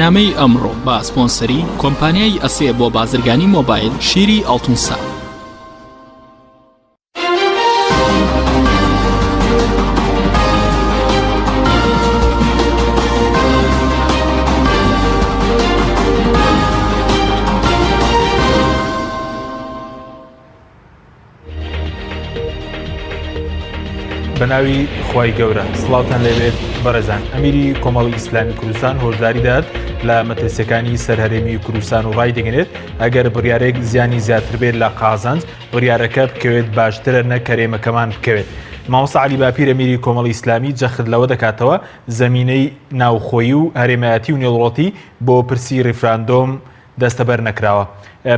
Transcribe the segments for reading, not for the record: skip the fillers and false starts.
بەرنامەی ئەمڕۆ بە سپۆنسەری کۆمپانیای ئەسێ بۆ بازرگانی مۆبایل شیری ئاڵتونسا. بەناوی خوای گەورە سڵاوتان لێبێت بەڕێزان ئەمیری کۆمەڵی ئیسلامی کوردستان هۆشداری دەدات لە مەترسیەکانی سەر هەرێمی کوردستان و ڕایدەگەنێت ئەگەر بڕیارێک زیانی زیاتر بێت لە قازانج بڕیارەکە بکەوێت باشترە نەک هەرێمەکەمان بکەوێت. مامۆستا عەلی باپیر ئەمیری کۆمەڵی ئیسلامی جەخت لەوە دەکاتەوە زەمینەی ناوخۆیی و هەرێمایەتی و نێودەوڵەتی بۆ پرسی ڕیفراندۆم دەستەبەر نەکراوە.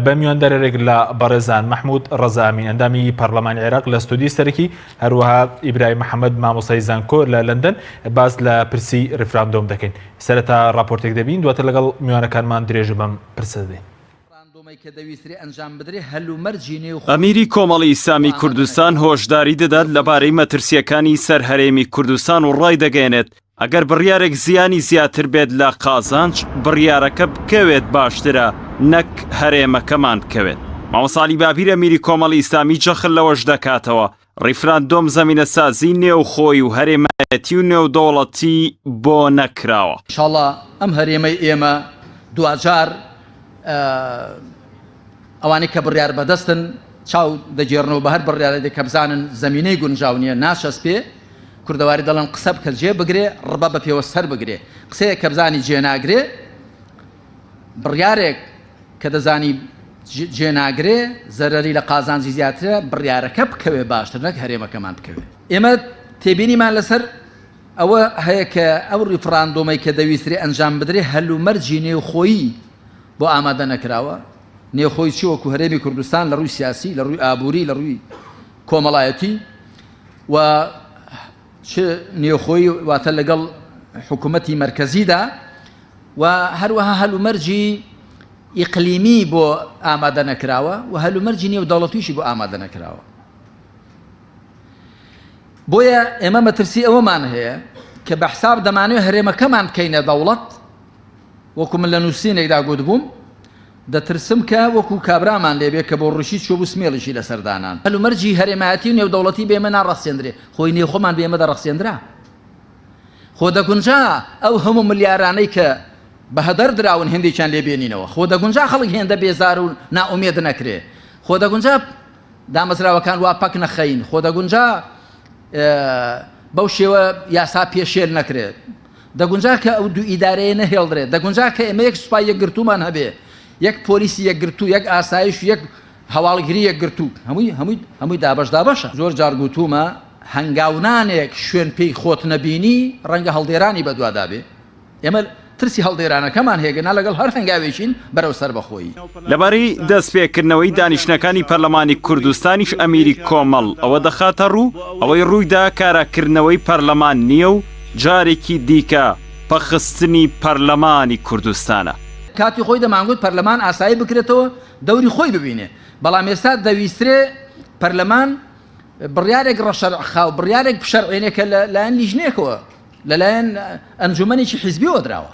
بە میواندارێک لە بەڕێزان مەحمود ڕەزا ئەمین ئەندامی پەرلەمانی عێراق لە ستۆدیۆی سەرەکی، هەروەها ئیبراهیم محەمەد مامۆستای زانکۆ لە لەندەن باس لە پرسی ڕیفراندۆم دەکەین. سەرەتا ڕاپۆرتێک دەبین دواتر لەگەڵ میوانەکانمان درێژە بەم پرسە دەدەین. ئەمیری کۆمەڵی ئیسلامی کوردستان هۆشداری دەدات لەبارەی مەترسییەکانی سەر هەرێمی کوردستان و ڕایدەگەیەنێت، ئەگەر بڕیارێک زیانی زیاتر بێت لە قازانج، بڕیارەکە بکەوێت باشترە نەک هەرێمەکەمان بکەوێت. مامۆستا عەلی باپیر ئەمیری کۆمەڵی ئیسلامی جەخت لەوەش دەکاتەوە، ڕیفراندۆم زەمینەسازی نێوخۆی و هەرێمایەتی و نێودەوڵەتی بۆ نەکراوە. ئینشاڵا ئەم هەرێمەی ئێمە دواجار ئەوانەی کە بڕیار بەدەستن چاو دەگێڕنەوە بە هەر بڕیارێک کە بزانن زەمینەی گونجاو نییە ناچەسپێ، کوردەواری دەڵێن قسە بکە جێ بگرێ ڕبە بە پێوە سەر بگرێ، قسەیەک کە بزانی جێ ناگرێ بڕیارێک کە دەزانی جێ ناگرێ زەرەری لە قازانجی زیاترە بڕیارەکە بکەوێ باشتر نەک هەرێمەکەمان بکەوێ. ئێمە تێبینیمان لەسەر ئەوە هەیە کە ئەو ڕیفڕاندۆمەی کە دەویسترێ ئەنجام بدرێ هەلومەرجی نێوخۆیی بۆ ئامادە نەکراوە، نێوخۆی چ وەکو هەرێمی کوردستان لە ڕووی سیاسی، لە ڕووی ئابووری، لە ڕووی کۆمەڵایەتی و چ نێوخۆیی واتە لەگەڵ حکوومەتی مەرکەزیدا و هەروەها هەلومەرجی ئیقلیمی بۆ ئامادە نەکراوە و هەلومەرجی نێودەوڵەتیشی بۆ ئامادە نەکراوە. بۆیە ئێمە مەترسی ئەوەمان هەیە کە بە حساب دەمانەوێت هەرێمەکەمان بکەینە دەوڵەت، وەکو من لە نووسینێکدا گوتبووم دەترسم کە وەکو کابرامان لێبێ کە بۆ ڕیشی چووبوو سمێڵیشی لەسەر دانان. هەلومەرجی هەرێمایەتی و نێودەوڵەتی بە ئێمە ناڕەخسێندرێ، خۆی نێوخۆمان بە ئێمە دەڕەخسێندرا. خۆ دەگونجا ئەو هەموو ملیارانەی کە بە هەدەر دراون هێندێکیان لێ بێنینەوە. خۆ دەگونجا خەڵک هێندە بێزار و نائومێد نەکرێ. خۆ دەگونجا دامەزراوەکان وا پەک نەخەین. خۆ دەگونجا بەو شێوە یاسا پێشێل نەکرێت. دەگونجا کە ئەو دوو ئیدارەیە نەهێڵدرێت. دەگونجا کە ئێمە یەک سوپای یەکگرتوومان هەبێ، یەک پۆلیسی یەکگرتوو، یەک ئاسایش و یەک هەواڵگری یەکگرتوو. هەمووی هەمووی هەمووی دابەش دابەشە. زۆر جار گوتوومە هەنگاونانێک شوێن پێی خۆت نەبینی ڕەنگە هەڵدێرانی بەدوادا بێ. ئێمە ترسی هەڵدێرانەکەمان هەیە گەنا لەگەڵ هەر هەنگاوێکین بەرەو سەربەخۆیی. لەبارەی دەستپێکردنەوەی دانیشتنەکانی پەرلەمانی کوردستانیش ئەمیری کۆمەڵ ئەوە دەخاتەڕوو، ئەوەی ڕوویدا کاراکردنەوەی پەرلەمان نییە و جارێکی دیکە پەکخستنی پەرلەمانی کوردستانە. کاتی خۆی دەمانگوت پەرلەمان ئاسایی بکرێتەوە دەوری خۆی ببینێ، بەڵام ئێستا دەویسترێ پەرلەمان بڕیارێک ڕەشەرعخا و بڕیارێک بشەرعێنێ کە لە لایەن لیژنەیەکەوە لەلایەن ئەنجومەنێکی حیزبیەوە دراوە.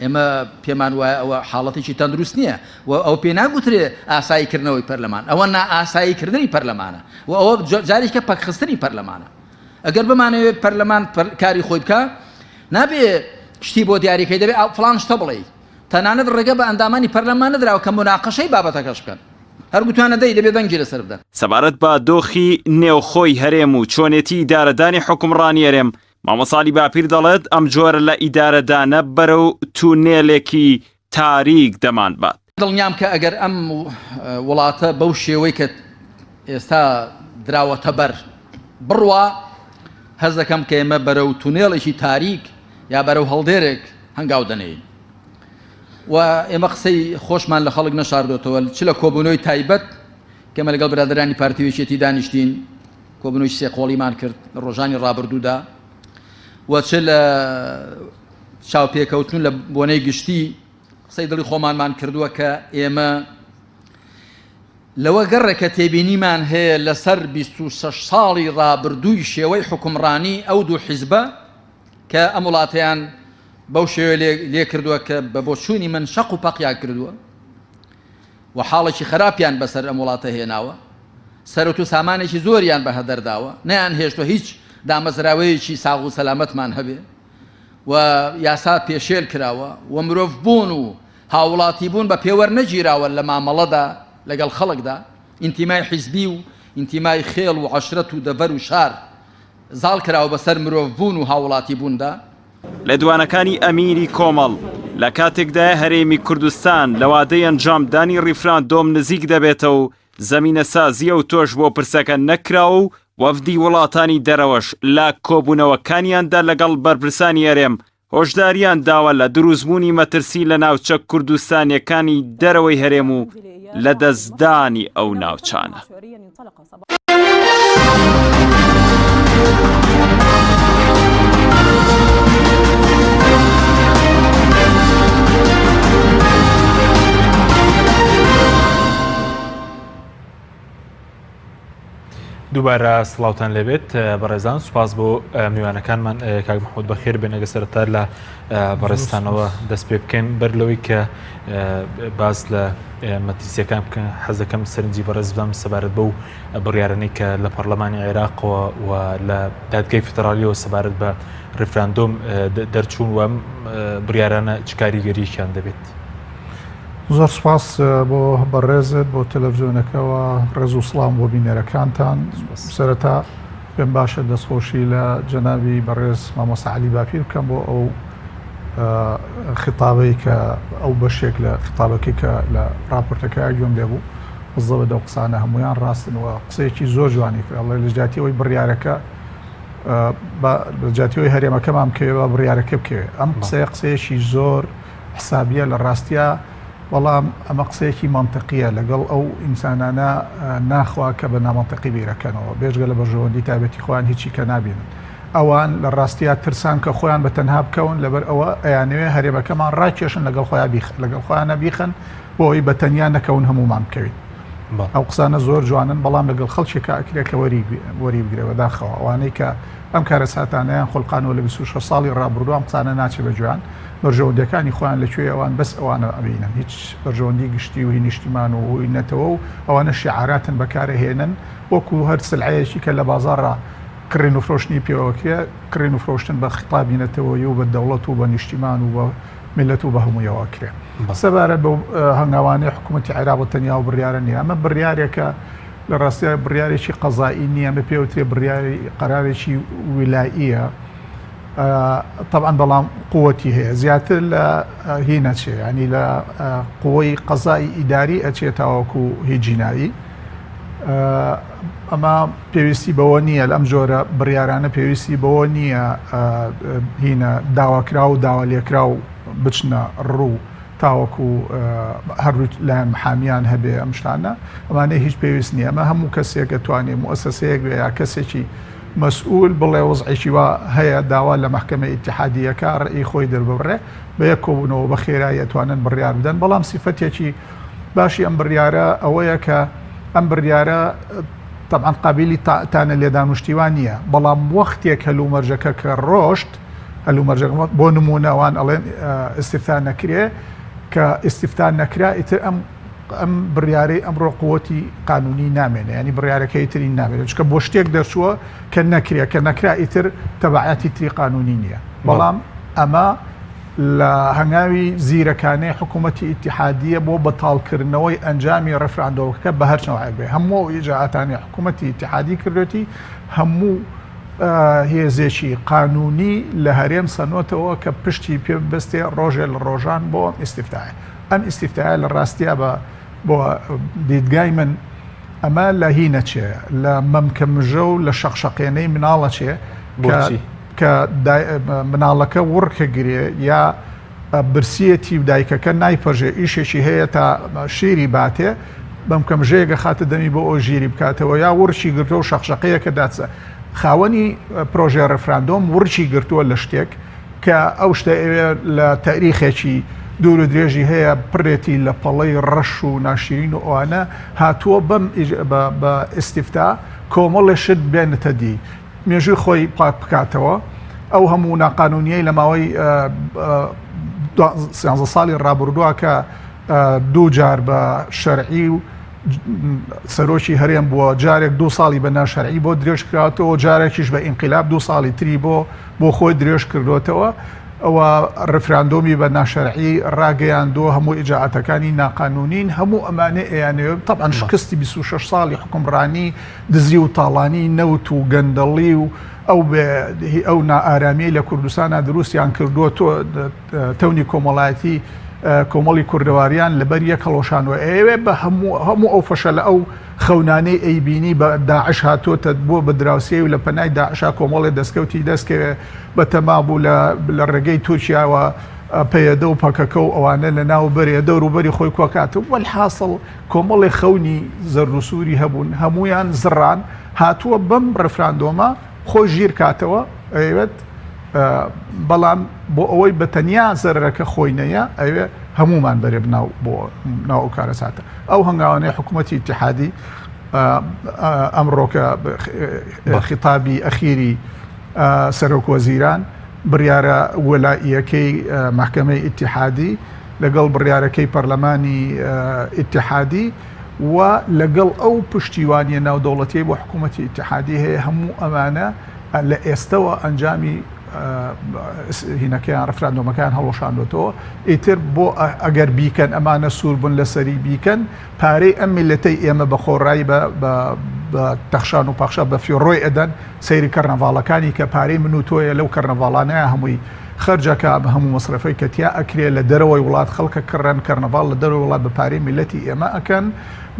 ئێمە پێمان وایە ئەوە حاڵەتێکی تەندروست نییە و ئەو پێ ناگوترێ ئاساییکردنەوەی پەرلەمان، ئەوە نائاساییکردنی پەرلەمانە و ئەوە جارێکە پەکخستنی پەرلەمانە. ئەگەر بمانەوێت پەرلەمان کاری خۆی بکە نابێ شتی بۆ دیاریکەی دەبێ فڵان شتە بڵێ. تەنانەت ڕێگە بە ئەندامانی پەرلەمان نەدراوە کە موناقەشەی بابەتەکەش بکەن. هەر گوتویانە دەی دەبێ دەنگی لەسەر بدەن. سەبارەت بە دۆخی نێوخۆی هەرێم و چۆنێتی ئیدارەدانی حوکمڕانی هەرێم، مامۆستا عەلی باپیر دەڵێت، ئەم جۆرە لە ئیدارەدانە بەرەو تونێلێکی تاریک دەمانبات. دڵنیام کە ئەگەر ئەم وڵاتە بەو شێوەی کە ئێستا دراوەتە بەر بڕوا، هەست دەکەم کە ئێمە بەرەو تونێڵێکی تاریک یا بەرەو هەڵدێرێک هەنگاو دەنێین. و ئێمە قسەی خۆشمان لە خەڵک نەشاردۆتەوە، چ لە کۆبوونەوەی تایبەت کە ئێمە لەگەڵ برادەرانی پارتی و یەکێتی دانیشتین، کۆبوونەوەی سێقۆڵیمان کرد لە ڕۆژانی ڕابردوودا و چ لە چاوپێکەوتن لە بۆنەی گشتی قسەی دڵی خۆمانمان کردووە کە ئێمە لەوە گەڕێکە تێبینیمان هەیە لەسەر 26 ساڵی ڕابردووی شێوەی حکومڕانی ئەو دوو حیزبە کە ئەم وڵاتەیان. بەو شێوەیە لێ لێ کردووە کە بە بۆچوونی من شەق و پەقیان کردووە و حاڵێکی خراپیان بەسەر ئەم وڵاتە هێناوە، سەرەت و سامانێکی زۆریان بە هەدەر داوە، نەیانهێشتووە هیچ دامەزراوەیەکی ساغ و سەلامەتمان هەبێ و یاسا پێشێل کراوە و مرۆڤ بوون و هاووڵاتی بوون بە پێوەر نەگیراوە لە مامەڵەدا لەگەڵ خەڵکدا، ئینتیمای حیزبی و ئینتیمای خێڵ و عەشرەت و دەڤەر و شار زاڵ کراوە بەسەر مرۆڤ بوون و هاووڵاتی بووندا. لێدوانەکانی ئەمیری کۆمەڵ لە کاتێکدایە هەرێمی کوردستان لە وادەی ئەنجامدانی ڕیفراندۆم نزیک دەبێتەوە و زەمینەسازی ئەوتۆش بۆ پرسەکە نەکراوە و وەفدی وڵاتانی دەرەوەش لە کۆبوونەوەکانیاندا لەگەڵ بەرپرسانی هەرێم هۆشداریان داوە لە دروستبوونی مەترسی لە ناوچە کوردستانیەکانی دەرەوەی هەرێم و لەدەستدانی ئەو ناوچانە. دووبارە سڵاوتان لێبێت بەڕێزان سوپاس بۆ میوانەکانمان کاک محمود بەخێر بێن ئەگە سەرەتا لە بەڕێزتانەوە دەست پێ بکەین بەر لەوەی کە باس لە مەترسیەکان بکەن حەز دەکەم سەرنجی بەڕێز بدەم سەبارەت بەو بڕیارانەی کە لە پەرلەمانی عێراقەوە و لە دادگای فیدراڵیەوە سەبارەت بە ڕیفراندۆم دەرچوون و بڕیارانە چ کاریگەریەکیان دەبێت. زۆر سپاس بۆ بەڕێزت بۆ تەلەڤزیۆنەکەوە ڕێز و سڵام بۆ بینەرەکانتان سەرەتا پێم باشە دەستخۆشی لە جەنابی بەڕێز مامۆستا عەلی باپیر بکەم بۆ ئەو خیتابەی کە ئەو بەشێک لە خیتابەکەی کە لە راپۆرتەکە گوێم لێ بوو بزەوە دەو قسانە هەمویان ڕاستن و قسەیەکی زۆر جوانی کرد ئەڵێ لە جیاتی ئەوەی بڕیارەکە لە جیاتی ئەوەی هەرێمەکەمان بکەوێ با بڕیارەکە بکەوێ ئەم قسەیە قسەیەکی زۆر حسابیە لە ڕاستیا بەڵام ئەمە قسەیەکی مەنتقیە لەگەڵ ئەو ئینسانانە ناخوا کە بە نامەنتقی بیرەکەنەوە بێجگە لە بەرژەوەندی تایبەتی خۆیان هیچی کە نابینن ئەوان لە ڕاستیا ترسان کە خۆیان بە تەنها بکەون لەبەر ئەوە ئەیانەوێ هەرێمەکەمان ڕاکێشن لەگەڵ خۆیان بیخ لەگەڵ خۆیانە بیخەن بۆ ئەوەی بە تەنیا نەکەون هەمومان بکەوین ئەو قسانە زۆر جوانن بەڵام لەگەڵ خەڵکێکا ئەکرێ کە وەری وەری بگرێ بەداخەوە ئەوانەی کە ئەم کارەساتانەیان خولقانەوە لە 26 ساڵی ڕابردوو ئەم قسانە ناچێ بە گوێیان بەرژەوەندیەکانی خۆیان لە کوێیە ئەوان بەس ئەوانە ئەبینن هیچ بەرژەوەندی گشتی و هی نیشتیمان و هی نەتەوە و ئەوانە شیعاراتن بەکارئەهێنن وەکو هەر سلعەیەکی کە لە بازاڕا کڕین و فرۆشتنی پێوەکرێ کڕین و فرۆشتن بە خیتابی نەتەوەیی و بە دەوڵەت و بە نیشتیمان و بە میللەت و بە هەموویەوە ئەکرێ سەبارەت بەو هەنگاوانەی حکوومەتی عێراق بە تەنیا و بڕیارە نییە ئەمە بڕیارێکە لە ڕاستیا بڕیارێکی قەزایی نییە ئەمە پێوترێ بڕیاری قەرارێکی ویلاییە تەبعەن بەڵام قوتی هەیە زیاتر لە هی نەچێ ینی لە قوەی قەزای ئیداری ئەچێ تاوەکو هی جینایی ئەمە پێویستی بەوە نییە لەم جۆرە بڕیارانە پێویستی بەوە نییە هینە داواکرا و داوا لێکرا و بچنە ڕوو تاوەکو هەردوو لایەن محامیان هەبێ ئەم شتانە ئەمانەی هیچ پێویست نییە ئەمە هەموو کەسێک ئەتوانێ موئەسەسەیەک بێ یا کەسێکی مەسئول بڵێ وەزعێکی وا هەیە داوا لە مەحکەمەی ئیتیحادییەکە ڕەئی خۆی دەرببڕێ بە یەک کۆبوونەوە بە خێرایی ئەتوانن بڕیار بدەن بەڵام سیفەتێکی باشی ئەم بڕیارە ئەوەیە کە ئەم بڕیارە تەبعەن قابیلی تانە لێدان و شتیوان نییە بەڵام وەختێک هەلومەرجەکە کە ڕۆشت هەلومەرجەکە بۆ نموونە ئەوان ئەڵێن ئیستیفتا نەکرێ کە ئیستیفتا نەکرا ئیتر ئەم ئەم بڕیارەی ئەمڕۆ قوتی قانونی نامێنێ ینی بڕیارەکەی تری نامێنێت چکە بۆ شتێک دەرچووە کە نەکرێ کە نەکرا ئیتر تەبعاتی تری قانونی نییە بەڵام ئەمە لە هەنگاوی زیرەکانەی حکوومەتی ئیتیحادیە بۆ بەتاڵکردنەوەی ئەنجامی ڕفراندۆمەکە بە هەر نەوعێک بێ هەموو ئەو ئیجرائاتانی حکوومەتی ئیتیحادی کردوێتی هەموو هێزێکی قانونی لە هەرێم سەنۆتەوە کە پشتی پێ ببەستێ ڕۆژێ لە ڕۆژان بۆ ئەم ئیستیفتایە ئەم ئیستیفتایە لە ڕاستیا بە بۆ دیدگای من ئەمە لە هی نەچێ لە مەمکە مژە و لە شەقشەقێنەی مناڵەچێ کە مناڵەکە وڕکە گرێ یا برسیەتی و دایکەکە نایپەژێ ئیشێکی هەیە تا شیری باتێ بەمکە مژەیەکە خاتە دەمی بۆ ئەو ژیری بکاتەوە یا وڕکی گرتووە و شەقشەقەیەکە داچە خاوەنی پرۆژێ ڕفراندۆم وڕکی گرتووە لە شتێک کە ئەو شتە ئەوێ لە تاریخێکی دوور و درێژی هەیە پڕێتی لە پەڵەی ڕەش و ناشرین و ئەوانە هاتووە بەم بە ئیستیفتا کۆمەڵێ شت بێنتە دی مێژووی خۆی پاک بکاتەوە. ئەو هەموو ناقانونیەی لە ماوەی سیانزە ساڵی ڕابردووە کە دوو جار بە شەرعی و سەرۆکی هەرێم بووە جارێک دو ساڵی بە ناشەرعی بۆ درێژ کراوەتەوە جارێکیش بە ئینقلاب دو ساڵی تری بۆ بۆ خۆی درێژ کردوتەوە ئەوە ڕفراندۆمی بە ناشەرعی ڕاگەیاندووە هەموو ئیجاعاتەکانی ناقانونین هەموو ئەمانە ئەیانەوێت طبعا شکستی 26 ساڵی حکومڕانی دزی و تاڵانی نەوت و گەندەڵی و ئەو ئەو نائارامیەی لە کوردستانا دروستیان کردووە تەونی کۆمەڵایەتی کۆمەڵی کوردەواریان لەبەر یەک هەڵۆشانوە ئەیەوێ بە هەموو هەموو ئەو فەشەلە ئەو خەونانەی ئەیبینی بە داعش هاتۆتە بووە بە دراوسێی و لە پەنای داعشا کۆمەڵێ دەستکەوتی دەستکەوێ بە تەما بوو لە لە ڕێگەی تورکیاوە پەیەدە و پەکەکە و ئەوانە لە ناو بەرێ دەوروبەری خۆی کۆکات و وەلحاسڵ کۆمەڵێ خەونی زەرد و سووری هەبوون هەمویان زڕان هاتووە بەم ڕفراندۆمە خۆی ژیر کاتەوە ئەیەوێت بەڵام بۆ ئەوەی بە تەنیا زەرەرەکە خۆی نەیە ئەوێ هەمومان بەرێ بناو بۆ ناو ئەو کارەساتە ئەو هەنگاوانەی حکوومەتی ئیتحادی ئەمڕۆکە خیتابی ئەخیری سەرۆک وەزیران بڕیارە وەلائیەکەی مەحکەمەی ئیتحادی لەگەڵ بڕیارەکەی پەرلەمانی ئیتحادی و لەگەڵ ئەو پشتیوانیە ناودەوڵەتیەی بۆ حکوومەتی ئیتحادی هەیە هەموو ئەمانە لە ئێستەوە ئەنجامی هینەکەیان ڕفراندۆمەکەیان هەڵوەشاندۆتەوە ئیتر بۆ ئەگەر بیکەن ئەمانە سوور بوون لەسەری بیکەن پارەی ئەم میلەتەی ئێمە بە خۆڕایی بە تەخشان و پەخشە بە فیڕۆی ئەدەن سەیری کەرنەڤاڵەکانی کە پارەی من و تۆیە لەو کەرنەڤاڵانەیە هەمووی خەرجەکە بە هەموو مەسرەفەی کە تیا ئەکرێ لە دەرەوەی وڵات خەڵکە کڕن کەرنەڤاڵ لە دەرەوەی وڵات بە پارەی میلەتی ئێمە ئەکەن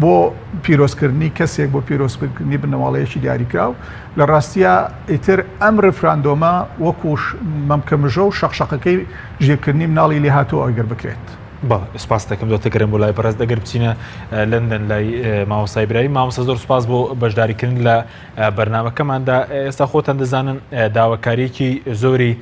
بۆ پیرۆزکردنی کەسێک بۆ پیرۆزکردنی بنەماڵەیەکی دیاریکراو لە ڕاستیا ئیتر ئەم ڕیفراندۆمە وەکو مەمکە مژە و شەقشەقەکەی ژیرکردنی مناڵی لێهاتووە ئەگەر بکرێت. بەڵێ سوپاست دەکەم دۆتە گەرم بۆ لای بەڕێز ئەگەر بچینە لەندەن لای مامۆستای برایم مامۆستا زۆر سوپاس بۆ بەشداریکردن لە بەرنامەکەماندا ئێستا خۆتان دەزانن داواکاریەکی زۆری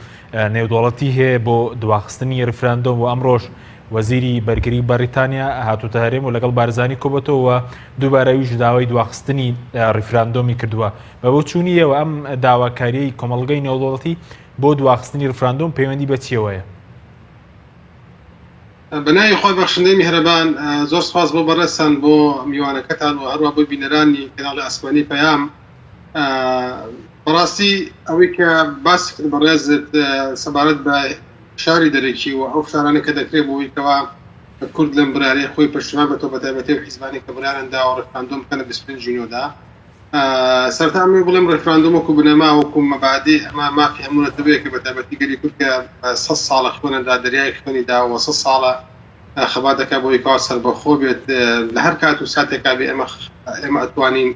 نێودوڵەتی هەیە بۆ دواخستنی ڕیفراندۆم و ئەمڕۆژ وەزیری بەرگری بەریتانیا هاتوتە هەرێم و لەگەڵ بارزانی کۆبەتەوە دووبارەویش داوای دواخستنی ڕیفراندۆمی کردووە بە بۆچوونیەوە ئەم داواکاریی کۆمەڵگەی نێودوڵەتی بۆ دواخستنی ڕیفراندۆم پەیوەندی بە چیەوەیە؟ بە ناوی خوای بەخشندەی میهرەبان زۆر سوپاس بۆ بەڕێزتان بۆ میوانەکەتان و هەروە بۆ بینەرانی کەناڵی ئاسمانی پەیام بەڕاستی ئەوەی کە باسی کرد بەڕێزت سەبارەت بە فشاری دەرەکی و ئەو فشارانە کە دەکرێت بۆ کەوا کورد لەم بڕیارەی خۆی پەشیمان بێتەوە بە تایبەتی و حیزبانی کە بڕیاران داوە ڕێفراندۆم بکەنە 25 نۆدا سەرەتا ئەمەوێ بڵێم ڕێفراندۆم وەکو بنەما وەکو مەبادی ئەمە مافی هەموو نەتەوەیەکە بە تایبەتی گەلی کورد کە سە ساڵە خوێنەدا دەریای خوێنی داوە سە ساڵە خەبات دەکات بۆ کەوا سەربەخۆ بێت لە هەر کات و ساتێکا بێ ئێمە ئێمە ئەتوانین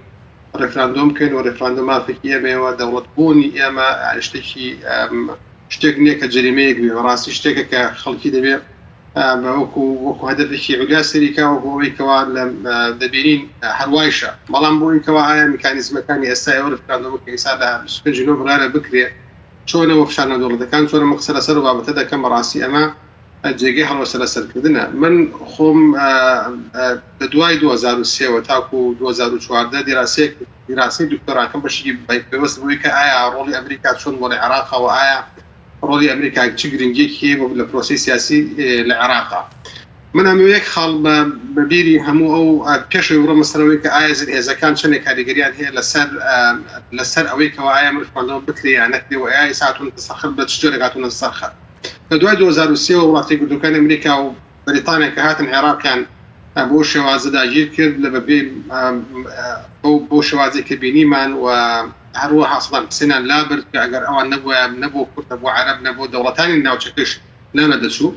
ڕێفراندۆم بکەین و ڕێفراندۆم مافێکی ئێمەیەوە دەوڵەت بوونی ئێمە شتێکی شتێک نییە کە جەریمەیەک بێ بەڕاستی شتێکە کە خەڵکی دەبێ وەکو وەکو هەدەفێکی عولیا سەیری کا وەکو ئەوەی کەوا لە دەبینین هەروایشە بەڵام بۆ ئەوی کەوا ئایا میکانیزمەکانی ئێستا ئەو ڕیفراندۆمە کە ئێستا لە 25 نۆ بڕیارە بکرێ چۆنە وە فشار نێودەوڵەتەکان چۆنە من قسە لەسەر ئەو بابەتە دەکەم بەڕاستی ئەمە جێگەی هەڵوەستە لەسەرکردنە من خۆم لە دوای 2003 وە تاکو 2014 دیراسەیەک دیراسەی دکتۆراکەم بەشێکی پەیوەست بووی کە ئایا ڕۆڵی ئەمریکا چۆن بۆ لە عێراقەوە ئایا ڕۆڵی ئەمریکا چ گرنگیەکی هەیە بۆ لە پرۆسەی سیاسی لە عێراقا. من ئەمەوێ یەک خاڵ بە بە بیری هەموو ئەو پێش ئەوەی بڕۆمە سەر ئەوەی کە ئایا زلهێزەکان چەندێک کاریگەریان هەیە لەسەر لەسەر ئەوەی کەوا ئایا ئەم ڕیفراندۆمە بکرێ یا نەکرێ و ئایا ئێستا هاتوونەتە سەر خەت بە چ جۆرێک هاتوونەتە سەر خەت. لە دوای 2003 وە وڵاتە یەکگرتووەکانی ئەمریکا و بەریتانیا کە هاتن عێراقیان بەو شێوازە داگیر کرد لە بەپێی بەو بەو شێوازەی کە بینیمان و هەروەها سەدام حسێنیان لابرد کە ئەگەر ئەوان نەبوایە نە بۆ کورد نە بۆ عەرەب نە بۆ دەوڵەتانی ناوچەکەش لانەدەچوو.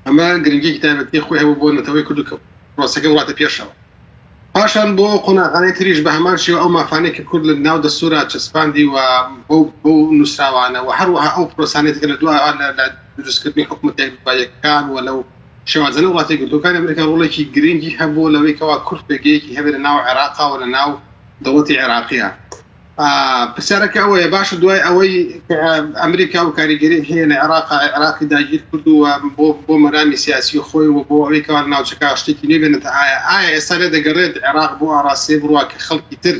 ئەمە گرنگیەکی تایبەتی خۆی هەبوو بۆ نەتەوەی کورد و کە پرۆسەکە وڵاتە پێشەوە. پاشان بۆ ئەو قۆناغانەی تریش بە هەمان شێوە ئەو مافانەی کە کورد لە ناو دەستوورا چەسپاندی و بەو بەو نووسراوانە و هەروەها ئەو پرۆسانەی تر کە لە دواوە لە لە دروستکردنی حکوومەتە یەکدوایەکان و لەو شێوازانە وڵاتە یەکگرتووەکانی ئەمریکا ڕۆڵێکی گرنگی هەبوو لەوەی کەوا کورد پێگەیەکی هەبێت لە ناو عێراقا و لە ناو دەوڵەتی عێراقیە. پرسیارەکە ئەوەیە باشە دوای ئەوەی ئەمریکا و کاریگەری هەیە لە عێراق عێراقی داگیر کردووە بۆ بۆ مەرامی سیاسی خۆی و بۆ ئەوەی کەوا ناوچەکە شتێکی نوێ بێنێتە ئایا ئایا ئێستا لێ دەگەڕێت عێراق بۆ ئاڕاستەیە بڕوا کە خەڵکی تر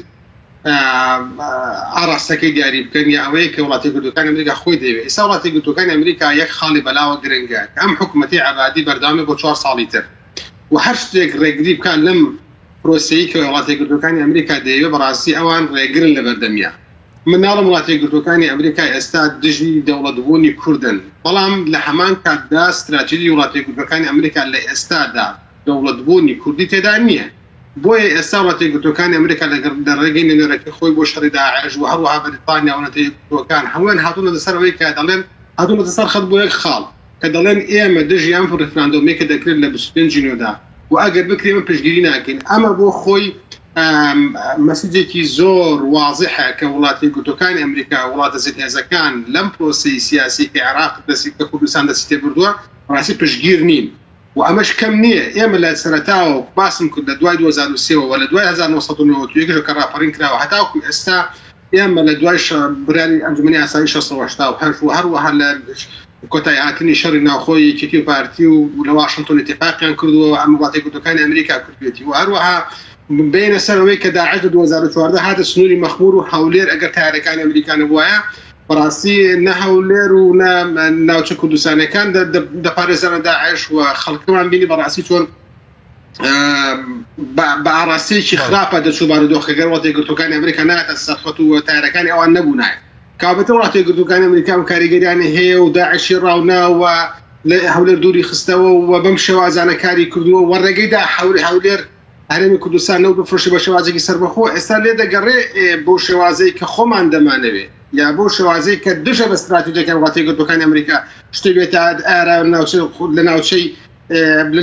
ئاراستەکەی دیاری بکەن یا ئەوەیە کە وڵاتی یەکگرتووەکانی ئەمریکا خۆی دەیەوێت. ئێستا وڵاتی یەکگرتووەکانی ئەمریکا یەک خاڵی بەلاوە گرنگە کە ئەم حکوومەتەی عەبادی بەردەوام بێت بۆ چوار ساڵی تر و هەر شتێک ڕێگری بکات لەم پرۆسەی کە وڵاتی یەکگرتووەکانی ئەمریکا دەیەوێت بەڕاستی ئەوان ڕێگرن لە بەردەمیا. من ناڵێم وڵاتە یەکگرتووەکانی ئەمریکا ئێستا دژی دەوڵەتبوونی کوردن، بەڵام لە هەمان کاتدا ستراتیژی وڵاتە یەکگرتووەکانی ئەمریکا لە ئێستادا دەوڵەتبوونی کوردی تێدا نییە. بۆیە ئێستا وڵاتە یەکگرتووەکانی ئەمریکا لە ڕێگەی نوێنەرەکەی خۆی بۆ شەڕی داعش و هەروەها بەریتانیا و نەتەوە یەکگرتووەکان هەموویان هاتوونەتە سەر ئەوەی کە دەڵێن هاتوونەتە سەر خەت بۆ یەک خاڵ کە دەڵێن ئێمە دژی ئەم ڕیفراندۆمەی کە دەکرێت لە 25 ی نۆدا و ئەگەر بکرێ ئێمە پشتگیری ناکەین. ئەمە بۆ خۆی مەسجێکی زۆر وازحە کە وڵاتە یەکگرتووەکانی ئەمریکا وڵاتە زلهێزەکان لەم پرۆسەی سیاسی کە عێراق دەستی کە کوردستان دەستی تێبردووە ڕاستی پشتگیر نین و ئەمەش کەم نییە ئێمە لە سەرەتاوە باسم کرد لە دوای 2023 وە لە دوای 1991 کە ڕاپەڕین کراوە هەتاوەکو ئێستا ئێمە لە دوای بڕیاری ئەنجومەنی ئاسایش 688 و هەروەها لە کۆتایی هاتنی شەڕی ناوخۆی یەکێتی و پارتی و لە واشنتۆن ئیتیفاقیان کردووە و ئەم وڵاتە یەکگرتووەکانی ئەمریکا کردوێتی و هەروەها بێنە سەر ئەوەی کە داعش لە 2014 هاتە سنووری مەخمور و هەولێر ئەگەر تارەکانی ئەمریکا نەبوایە بەڕاستی نە هەولێر و نە ناوچە کوردستانەکان دەپارێزانە داعش و خەڵکمان بینی بەڕاستی چۆن بە ئاراستەیەکی خراپە دەچوو بارودۆخەکە گەر وڵاتە یەکگرتووەکانی ئەمریکا ناتە سەرخەت و تارەکانی ئەوان نەبوونایە کابێتە وڵاتە یەکگرتووەکانی ئەمریکا و کاریگەریانی هەیە و داعشی ڕاوناوە لە هەولێر دووری خستەوە و بەم شێوازانە کاری کردووە و ڕێگەی دا حەوری هەولێر هەرێمی کوردستان نەوت بفرۆشێ بە شێوازێکی سەربەخۆ ئێستا لێ دەگەڕێ بۆ شێوازەی کە خۆمان دەمانەوێ یا بۆ شێوازەی کە دژە بە ستراتیژەکان وڵاتە یەکگرتووەکانی ئەمریکا شتێ بێتە ئارا ناوچە لە ناوچەی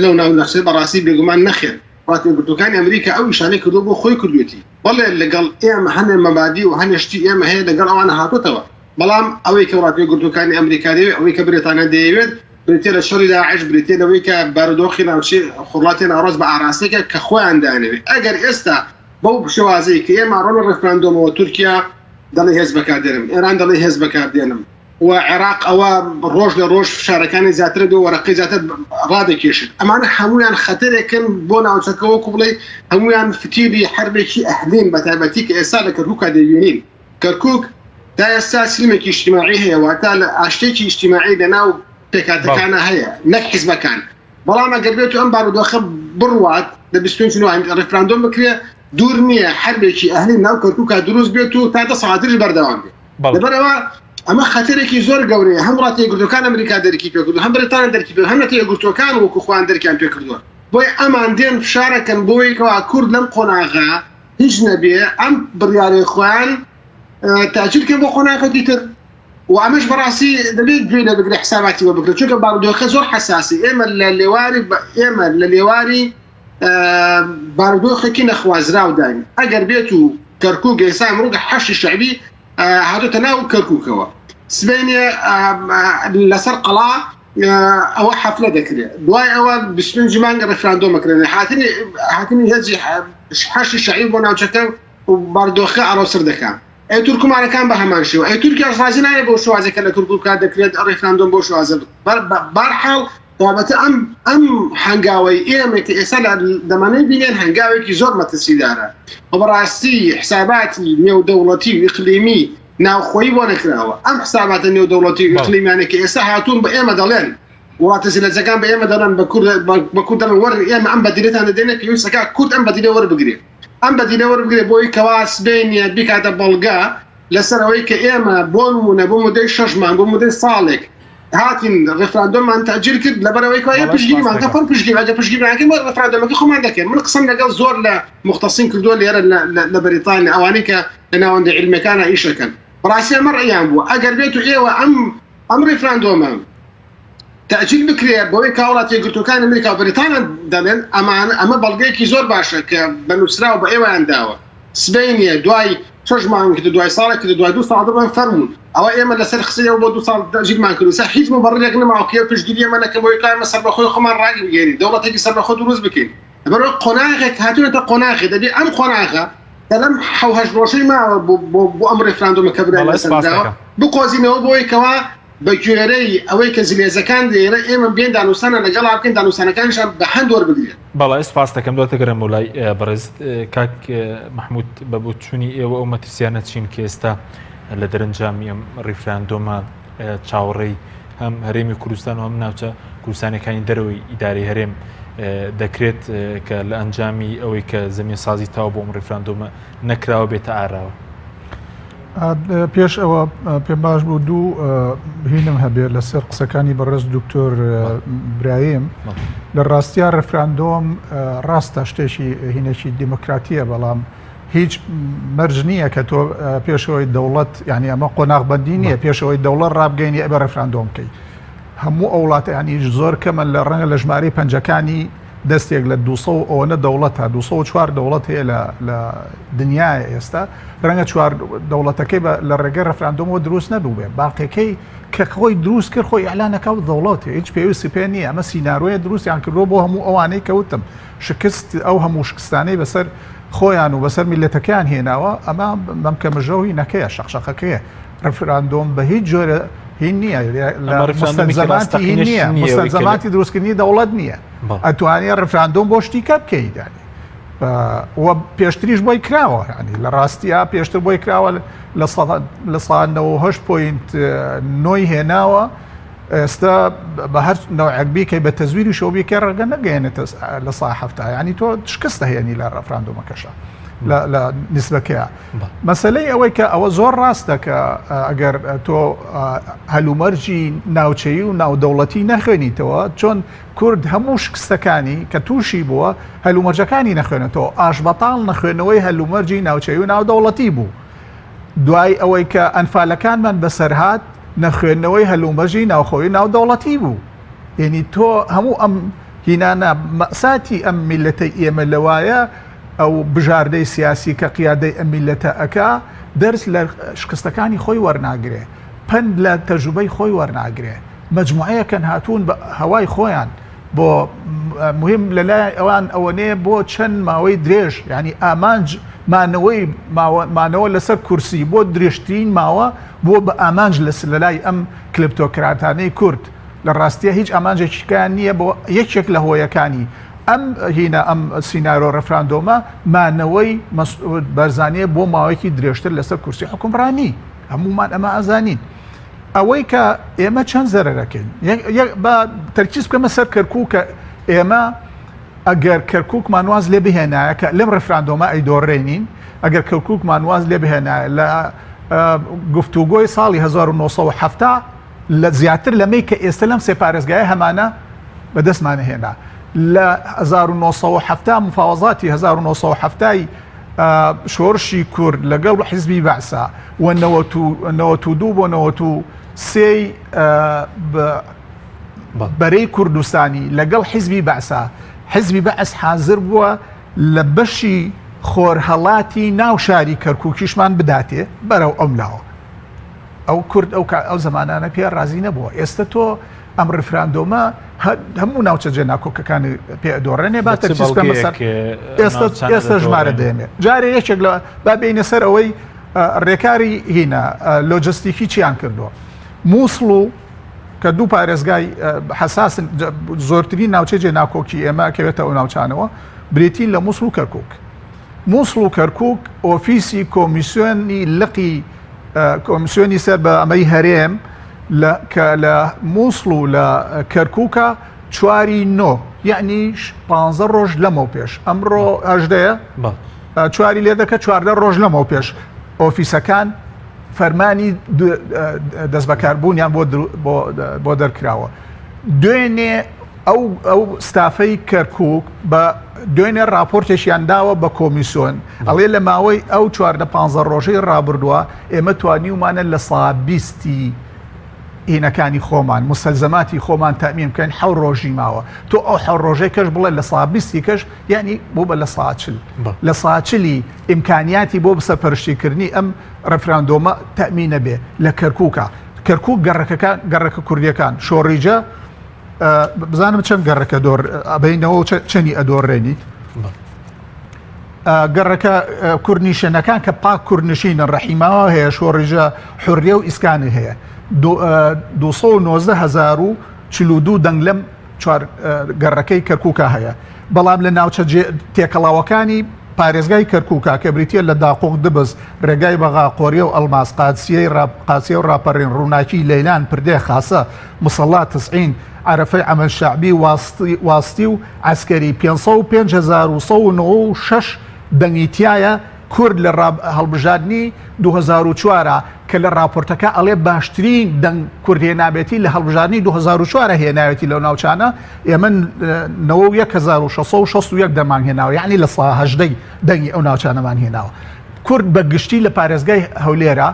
لەو ناو نەخشەی بەڕاستی بێگومان نەخێر وڵاتە یەکگرتووەکانی ئەمریکا ئەو ئیشانەی کردووە بۆ خۆی کردوێتی بەڵێ لەگەڵ ئێمە هەنێ مەبادی و هەنێ شتی ئێمە هەیە لەگەڵ ئەوانە هاتۆتەوە بەڵام ئەوەی کە وڵاتە یەکگرتووەکانی ئەمریکا دەیەوێت ئەوەی کە بریتانیا دەیەوێت بریتیە لە شەڕی داعش بریتیە لەوەی کە بارودۆخی ناوچەی خۆرهەڵاتی ناوەڕاست بە ئاراستەیەکە کە خۆیان دانەوێت ئەگەر ئێستا بەو شێوازەی کە ئێمە ڕۆنە ڕێفراندۆمەوە تورکیا دەڵێ هێز بەکاردێنم ئێران دەڵێ هێز بەکاردێنم و عێراق ئەوە ڕۆژ لە ڕۆژ فشارەکانی زیاتر بێ وەرەقەی زیاتر ڕادەکێشن ئەمانە هەمویان خەتەرێکن بۆ ناوچەکە وەکو بڵێ هەمویان فتیلی حربێکی ئەهلین بە تایبەتی کە ئێستا لە کەرکووکا دەبینین کەرکووک تا ئێستا سلمێکی ئیجتیماعی هەیە واتە لە ئاشتێکی ئیجتیماعی لە ناو پێکهاتەکانە هەیە نەک حیزبەکان بەڵام ئەگەر بێت و ئەم بارودۆخە بڕوات لە 25 ڕیفراندۆم بکرێ دوور نییە حربێکی ئەهلی ناو کەرکووکا دروست بێت و تا دە ساعتریش بەردەوام بێت لەبەرئەوە ئەمە خەتەرێکی زۆر گەورەیە هەم وڵاتە یەکگرتووەکان ئەمریکا دەرکی پێکردو هەم بەریتانیا دەرکی پێ هەم نەتەوە یەکگرتووەکان وەکو خۆیان دەرکیان پێکردووە بۆیە ئەمان دێن فشارەکەن بۆی کەوا کورد لەم قۆناغە هیچ نەبێ ئەم بڕیارەی خۆیان تاجیل کەن بۆ قۆناغێکی تر و ئەمەش بەڕاستی دەبێت گوێ لێ بگرێ حساباتی بۆ بکرێت چونکە بارودۆخە زۆر حەساسی ئێمە لە لێواری ئێمە لە لێواری بارودۆخێکی نەخوازراوداین ئەگەر بێت و کەرکوک ئێستا ئەمڕۆ حەشی شەعبی هاتۆتە ناو کەرکوکەوە سبەینێ لەسەر قەڵا ئەوە حەفلە دەکرێت دوای ئەوە 25 مانگ ڕفراندۆمەکرێن هاتنی هاتنی هێزی حەشی شەعبی بۆ ناوچەکە و بارودۆخەکە ئاڵۆزتر دەکات ئەی تورکمانەکان بە هەمان شێوە ئەی تورکیاش ڕازی نابێت بەو شێوازە کە لە کەرکوکا دەکرێت ڕیفراندۆم بەو شێوازە بەرحاڵ بابەتە ئەم ئەم هەنگاوەی ئێمە کە ئێستا لە دەمانەی بینێن هەنگاوێکی زۆر مەترسیدارە و بەڕاستی حساباتی نێودەوڵەتی و ئیقلیمی ناوخۆیی بۆ نەکراوە ئەم حساباتە نێودەوڵەتی و ئیقلیمیانە کە ئێستا هاتوون بە ئێمە دەڵێن وڵاتە زلەزەکان بە ئێمە دەڵێن بە کورد بە کورد دەڵێن وەرن ئێمە ئەم بەدیلەتان دەدەینە پێویستەکە کورد ئەم بەدیلە وەربگرێ ئەم بەدیلە وەربگرێ بۆی کەوا سبەینێ بیکاتە بەڵگە لەسەر ئەوەی کە ئێمە بۆ نمونە بۆ مدەی شەش مانگ بۆ مدەی ساڵێک هاتین ڕێفراندۆممان تەجیل کرد لەبەرەوەی کە ئێ پشتگیریمان کە فەر پشتگیری ئەگەر پشتگیریمان کرد ڕێفراندۆمەکە خۆمان دەکەین من قسەم لەگەڵ زۆر لە مختصین کردووە لێرە لە بەریتانیا ئەوانەی کە لە ناوەندە عیلمیەکانە ئیش دەکەن بەڕاستی ئەمە ڕەئیان بووە ئەگەر بێت و ئێوە ئەم ئەم ڕێفراندۆمە تەئجیل بکرێ بەوەی کە وڵاتە یەکگرتووەکانی ئەمریکا و بەریتانیا دەڵێن ئەمان ئەمە بەڵگەیەکی زۆر باشە کە بە نووسراو بە ئێوەیان داوە سبەینێ دوای شەش مانگ کرد دوای ساڵێک کرد دوای دوو ساڵ دەڵێن فەرموون ئەوە ئێمە لەسەر قسەی ئەو بۆ دوو ساڵ تەئجیلمان کرد سا هیچ مبەڕرێک نەماوە کە ئێوە پشتگیری ئێمە نەکەن بۆی کە ئێمە سەربەخۆی خۆمان ڕاگەیەنین دەوڵەتێکی سەربەخۆ دروست بکەین لەبەرئەوە قۆناغێک هاتوونەتە قۆناغێ دەبێ ئەم قۆناغە کە لەم حەو هەشت ڕۆژەی ماوە بۆ بۆ ئەم ڕێفراندۆمە کە برای بەڵێ لەسەر سپاس دراوە دەکەم. بقۆزینەوە بۆی کەوا. بە گوێرەی ئەوەی کە زلێزەکان دەیەوێت ئێمە بێن دانوستانە لەگەڵا بکەین دانوستانەکانیشان بە هەند وەربگرێت. بەڵێ سپاست دەکەم دواتر گەرم بۆ لای بەڕێزت کاک مەحمود بە بۆچوونی ئێوە ئەو مەترسیانە چین کە ئێستا لە دەرەنجامی ئەم ڕیفراندۆمە چاوەڕێی هەم هەرێمی کوردستان و هەم ناوچە کوردستانەکانی دەرەوەی ئیدارەی هەرێم دەکرێت کە لە ئەنجامی ئەوەی کە زمین سازی تاو بۆ ئەم ڕیفراندۆمە نەکراوە بێتە ئاراوە؟ پێش ئەوە پێم باش بوو دوو هینم هەبێت لەسەر قسەکانی بەڕێز دکتۆر برایم لە ڕاستیا ڕفراندۆم ڕاستە شتێکی هینێکی دیموکراتیە بەڵام هیچ مەرج نییە کە تۆ پێشەوەی دەوڵەت یعنی ئەمە قۆناغبندی نییە پێشەوەی دەوڵەت ڕابگەینی ئەبێ ڕفراندۆم بکەیت هەموو ئەو وڵاتە ینی زۆر کەمە لە ڕەنگە لە ژمارەی پەنجەکانی دەستێک لە 200 ئەوەنە دەوڵەتە 204 دەوڵەت هەیە لە لە دنیاە ئێستا ڕەنگە چوار دەوڵەتەکەی بە لە ڕێگەی ڕفراندۆمەوە دروست نەبوو بێ باقیەکەی کە خۆی دروست کرد خۆی ئەلانەکە و دەوڵەت هیچ پێویستی پێ نییە ئەمە سینارۆیە دروستیان کردووە بۆ هەموو ئەوانەی کەوتم شکست ئەو هەموو شکستانەی بەسەر خۆیان و بەسەر میلەتەکەیان هێناوە ئەمە مەمکە مژەوی نەکەیە شەقشەقەکەیە ڕفراندۆم بە هیچ جۆرە هین نییە مستەلزەماتی نییە مستەلزەماتی دروستکردنی دەوڵەت نییە ئەتوانێ ڕفراندۆم بۆ شتی کە بکەیت ینی و پێشتریش بۆی کراوە ینی لە ڕاستیا پێشتر بۆی کراوە لە ساەوەهشت point نۆی هێناوە ئێستا بە هەر نەوعێک بیکەی بە تەزویری شەو بیکە ڕێگە نەگەیەنێتە لە سا هەفتا ینی تۆ شکستە هێنی لە ڕفراندۆمەکەشە لە نسبەکەیە مەسلەی ئەوەی کە ئەوە زۆر ڕاستە کە ئەگەر تۆ هەلومەرجی ناوچەیی و ناودەوڵەتی نەخوێنیتەوە چۆن کورد هەموو شکستەکانی کە تووشی بووە هەلومەرجەکانی نەخوێنێتەوە ئاشبەتاڵ نەخوێنەوەی هەلومەرجی ناوچەیی و ناودەوڵەتی بوو دوای ئەوەی کە ئەنفالەکانمان بەسەرهات نەخوێندنەوەی هەلومەرجی ناوخۆی ناودەوڵەتی بوو یعنی تۆ هەموو ئەم هینانە مەساتی ئەم میلەتەی ئێمە لەوایە ئەو بژاردەی سیاسی کە قیادەی ئەم میلەتە ئەکا دەرس لە شکستەکانی خۆی وەرناگرێ پەند لە تەجروبەی خۆی وەرناگرێ مەجموعەیەکەن هاتوون بە هەوای خۆیان بۆ مهم لە لای ئەوان ئەوەنەیە بۆ چەند ماوەی درێژ ینی ئامانج مانەوەی مانەوە لەسەر کورسی بۆ درێژترین ماوە بۆ بە ئامانج لەس لە لای ئەم کلپتۆکراتانەی کورد لە ڕاستیە هیچ ئامانجێکیکان نییە بۆ یەکێک لە هۆیەکانی ئەم هینە ئەم سینارۆ ڕفراندۆمە مانەوەی مەسعود بەرزانیە بۆ ماوەیەکی درێژتر لەسەر کورسی حکومڕانی هەمومان ئەمە ئەزانین ئەوەی کە ئێمە چەند زەرەرەکەین بە تەرکیز بکەمە سەر کەرکوو کە ئێمە ئەگەر کەرکووکمان واز لێ بهێنایە کە لەم ڕفراندۆمە ئەیدۆڕێنین ئەگەر کەرکووکمان واز لێ بهێنایە لە گفتوگۆی ساڵی 1970 لە زیاتر لەمەی کە ئێستا لەم سێ پارێزگایە هەمانە بەدەستمانە هێنا لە 1970 مفاوەزاتی 1970 شۆرشی کورد لەگەڵ حیزبی بەعسا و 92 بۆ 93 بەرەی کوردستانی لەگەڵ حیزبی بەعسا حیزبی بەعس حاضر بووە لە بەشی خۆرهەڵاتی ناو شاری کەرکووکیشمان بداتێ بەرەو ئەم لاوە ئەو کورد ئەو ئەو زمانانە پێ ڕازی نەبووە ئێستا تۆ ئەم ڕیفراندۆمە هەموو ناوچە جێ ناکۆکەکانی پێ ئەدۆڕێنێ با تەرکیز بکەمە سەر ئێستا ئێستا ژمارە دێنێ جارێ یەکێک لە با بینە سەر ئەوەی ڕێکاری هینا لۆجستیکی چیان کردووە مووسڵ و کە دوو پارێزگای حساسن زۆرترین ناوچەی جێ ناکۆکی ئێمە کەوێتە ئەو ناوچانەوە بریتین لە مووسڵ و کەرکک مووسڵ و کەرکک ئۆفیسی کۆمیسیۆنی لقی کۆمیسیۆنی سەر بە ئەمەی هەرێم لە کە لە مووسڵ و لە کەرکووکە چواری نۆ یعنی پ ڕۆژ لەمەو پێش ئەمڕۆ هەژدەیە چواری لێ دەکە چواردە ڕۆژ لەمەو پێش ئۆفیسەکان فەرمانی دەستبەکاربوونیان بۆ بۆ دەرکراوە دوێنێ ئەو ئەو ستافەی کەرکوک بە دوێنێ راپۆرتێکیان داوە بە کۆمیسیۆن ئەڵێ لە ماوەی ئەو چواردە پانزە ڕۆژەی ڕابردووە ئێمە توانیومانە لە سا بیستی هینەکانی خۆمان مستەلزەماتی خۆمان تەمین بکەین حەو ڕۆژی ماوە تۆ ئەو حەو ڕۆژەی کەش بڵێ لە سا بیستی کەش یعنی بۆ بە لە ساچل لە ساچلی ئیمکانیاتی بۆ بسەرپەرشتیکردنی ئەم ڕفراندۆمە تەمینە بێ لە کەرکووکە کەرکوک گەڕەکەکان گەڕەکە کوردیەکان شۆڕیجە بزانم چەند گەڕەکە دۆر ئەبینەوە چەنی ئەدۆڕێنیت. گەڕەکە کوردنیشێنەکان کە پاک کوردنشینن ڕەحیماوە هەیە شۆڕیژە حوریە و ئیسکانی هەیە 219042 دەنگ لەم چوار گەڕەکەی کەرکووکا هەیە بەڵام لە ناوچە تێکەڵاوەکانی پارێزگای کەرکووکا کە بریتە لە داقوق دبز ڕێگای بەغا قۆریە و ئەڵماس قادسیەی قاسیە و ڕاپەڕین ڕووناکی لەیلان پردێ خاسە مسەڵا تسعین عەرەفەی عەمەل شەعبی واستی و عەسکەری 505196 دەنگی تایە کورد لە هەڵبژاردنی 2004 کە لە راپۆرتەکە ئەڵێ باشترین دەنگ کورد هێنابێتی لە هەڵبژاردنی 2004 هێناوێتی لەو ناوچانە ئێمە 91661 دەمان هێناوە یعنی لە سا هەژدەی دەنگی ئەو ناوچانەمان هێناوە. کورد بە گشتی لە پارێزگای هەولێرە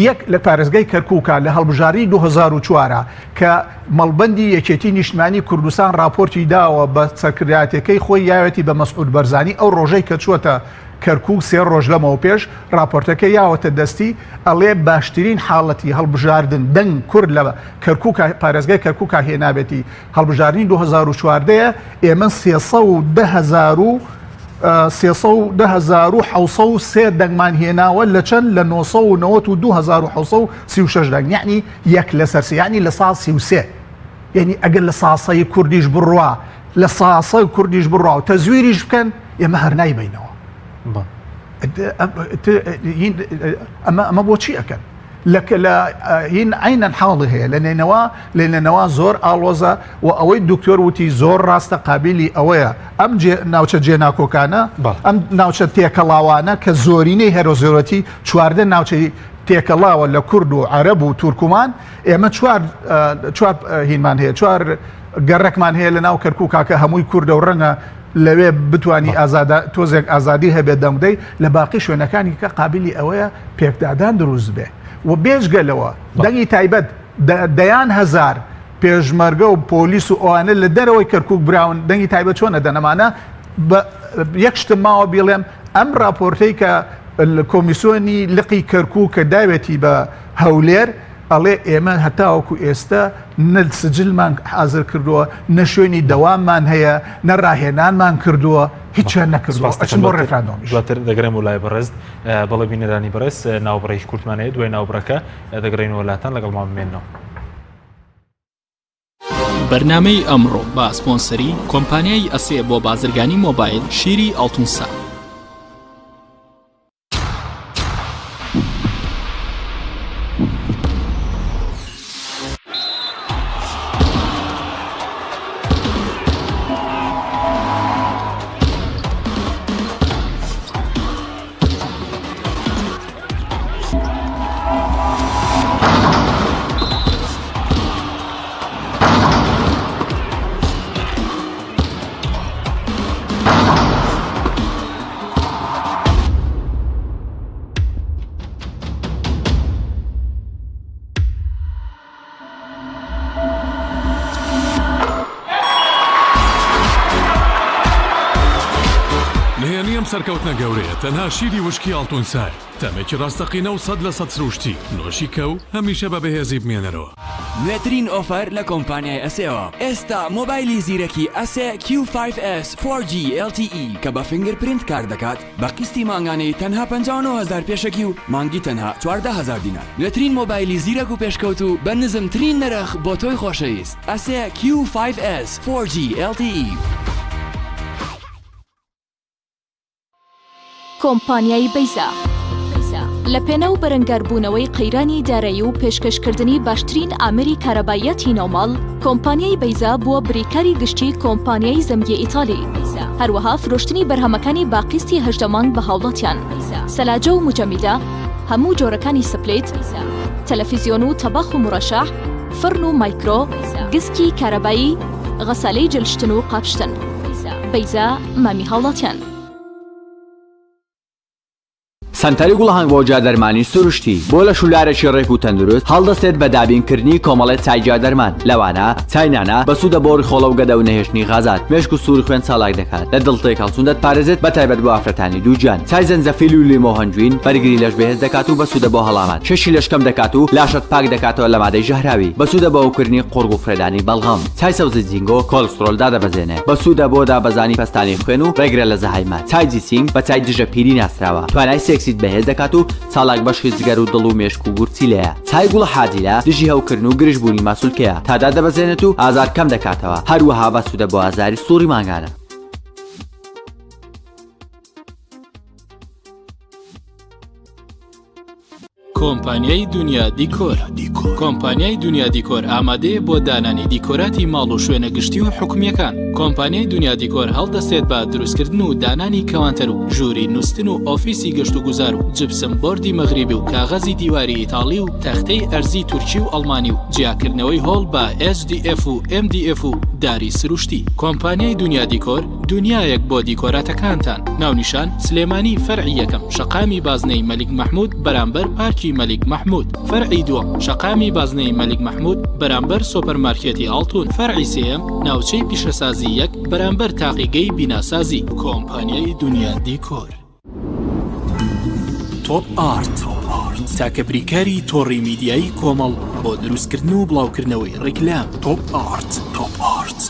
یەک لە پارێزگای کەرکووکە لە هەڵبژاردنی 2004 کە مەڵبەندی یەکێتی نیشتمانی کوردستان راپۆرتی داوە بە سەرکردایەتەکەی خۆی یاوێتی بە مەسعود بەرزانی ئەو ڕۆژەی کە چووەتە کەرکوک سێ ڕۆژ لەمەوە پێش ڕاپۆرتەکە یاوەتە دەستی ئەڵێ باشترین حاڵەتی هەڵبژاردن دەنگ کورد لە کەرکوک پارێزگای کەرکوکا هێنابێتی هەڵبژاردنی 2014 ئێمە 310 310,703 دەنگمان هێناوە لە چەند لە 992,736 دەنگ یعنی یەک لەسەر سێ یعنی لە سا 33 یعنی ئەگەر لە ساسەی کوردیش بڕوا لە ساسە کوردیش بڕوا و تەزویریش بکەن ئێمە هەر نایبینەوە ئەمە ئەمە بۆچی ئەکەن لە لە هین عینەن حاڵی هەیە لە نەینەوا لە نەینەوا زۆر ئاڵۆزە و ئەوەی دکتۆر وتی زۆر ڕاستە قابلی ئەوەیە ئەم ناوچە جێناکۆکانە ئەم ناوچە تێکەڵاوانە کە زۆرینەی هەرۆ زۆرەتی چواردە ناوچەی تێکەڵاوە لە کورد و عەرەب و تورکمان ئێمە چوار چوار هینمان هەیە چوار گەڕەکمان هەیە لە ناو کەرکووکا کە هەمووی کوردە و ڕەنگە لەوێ بتانی ئازادە تۆزێک ئازادی هەبێت دەنگ بدەی لە باقی شوێنەکانی کە قابلی ئەوەیە پێکدادان دروست بێ و بێجگە لەوە دەنگی تایبەت دەیان هەزار پێشمەرگە و پۆلیس و ئەوانە لە دەرەوەی کەرکک براون دەنگی تایبەت چۆن ئەدەن ئەمانە یەک شتم ماوە بیڵێم ئەم راپۆرتەی کە کۆمیسیۆنی لقی کەرکک کە داوێتی بە هەولێر ئەڵێ ئێمە هەتاوەکو ئێستا نە سجلمان حازر کردووە نە شوێنی دەواممان هەیە نە ڕاهێنانمان کردووە هیچیان نەکردووە ئەچن بۆ ڕێفراندۆمیش. دواتر دەگەڕێم بۆ لای بەڕێز بەڵێ بینەرانی بەڕێز ناوبڕێکی کورتمان هەیە دوای ناوبڕەکە دەگەڕێینەوە لاتان لەگەڵمان بمێنەوە. بەرنامەی ئەمڕۆ بە سپۆنسەری کۆمپانیای ئەسێ بۆ بازرگانی مۆبایل شیری ئاڵتونسا. نهێنی ئەم سەرکەوتنە گەورەیە تەنها شیری وشکی ئاڵتونسایە، تامێکی ڕاستەقینە و 100% سروشتی، نۆشی کە و هەمیشە بە بەهێزی بمێنەرەوە. نوێترین ئۆفەر لە کۆمپانیای ئەسێوە ئێستا مۆبایلی زیرەکی ئەسێ کیو فایڤ ئێس فۆر جی ئێڵ تی ئی کە بە fingerprint کار دەکات بە قیستی مانگانەی تەنها 59 هەزار پێشەکی و مانگی تەنها 14 هەزار دینار نوێترین مۆبایلی زیرەک و پێشکەوتوو بە نزمترین نرخ بۆ تۆی خۆشەویست ئەسێ کیو فایڤ ئێس فۆر جی ئێڵ تی ئی. کۆمپانیای بەیزا لە پێناو بەرەنگاربوونەوەی قەیرانی دارایی و پێشکەشکردنی باشترین ئامێری کارەباییاتی ناوماڵ، کۆمپانیای بەیزا بووە بریکاری گشتی کۆمپانیای زەمگی ئیتالی. هەروەها فرۆشتنی بەرهەمەکانی بە قیستی 18 مانگ بە هاوڵاتیان. سەلاجە و موجەمیدە، هەموو جۆرەکانی split، تەلەفیزیۆن و تەباخ و مورەشەح، فڕن و مایکرۆ، گسکی کارەبایی، غەسالەی جلشتن و قاپشتن. بەیزا مامی هاوڵاتیان. سەنتەری گوڵەهەنگ بۆ گیادەرمانی سروشتی بۆ لەش و لارێکی ڕێک و تەندروست هەڵدەستێت بە دابینکردنی کۆمەڵێ چای گیادەرمان لەوانە چای نانا بەسوودە بۆ ڕیخۆڵە و گەدە و نەهێشتنی غازات مێشک و سووری خوێن چالاک دەکات لە دڵ تێکهەڵچوون دەتپارێزێت بەتایبەت بۆ ئافرەتانی دووگیان چای زەنجەفیل و لیمۆ هەنجوین بەرگری لەش بەهێز دەکات و بەسوودە بۆ هەڵامەت کێشی لەش کەم دەکات و لاشەت پاک دەکاتەوە لە مادەی ژەهراوی بەسوودە بۆ هەوکردنی قوڕگ و فرێدانی بەڵغەم چای سەوزی جینگۆ کۆلسترۆل دادەبەزێنێ بەسوودە بۆ دابەزانی پەستانی خوێن و ڕێگرە لە زەهایمەر. چای جیسینگ بە چای دژە پیری ناسراوە، توانای سێکسیت بەهێز دەکات و چالاک بەشی جگەر و دڵ و مێشک و گورچیلەیە. چای گوڵە حاجیلە دژی هەوکردن و گرژبوونی ماسولکەیە، تا دادەبەزێنێت و ئازار کەم دەکاتەوە، هەروەها بەسوودە بۆ ئازاری سوڕی مانگانە. کۆمپانیای دونیا دیکۆر کۆمپانیای دونیا دیکۆر ئامادەیە بۆ دانانی دیکۆراتی ماڵ و شوێنە گشتی و حکومییەکان. کۆمپانیای دونیا دیکۆر هەڵدەستێت بە دروستکردن و دانانی کەوانتەر و ژووری نوستن و ئۆفیسی گەشتوگوزار و جپسم بۆردی مەغریبی و کاغەزی دیواری ئیتاڵی و تەختەی ئەرزی تورکی و ئەڵمانی و جیاکردنەوەی هۆڵ بە HDF و MDF و داری سروشتی. کۆمپانیای دونیا دیکۆر دونیایەک بۆ دیکۆراتەکانتان. ناونیشان، سلێمانی فەرعی یەکەم، شەقامی بازنەی مەلیک مەحمود بەرامبەر پارکی مەلیک مەحمود. فەرعی دووەم، شەقامی بازنەی مەلیک مەحمود بەرامبەر سۆپەرمارکێتی ئاڵتون. فەرعی سێیەم، ناوچەی پیشەسازی یەک بەرامبەر تاقیگەی بیناسازی. کۆمپانیای دونیا دیکۆر. تۆپ ئارت، تاکە بریکاری تۆڕی میدیایی کۆمەڵ بۆ دروستکردن و بڵاوکردنەوەی ڕیکلام. تۆپ ئارت. تۆپ ئارت.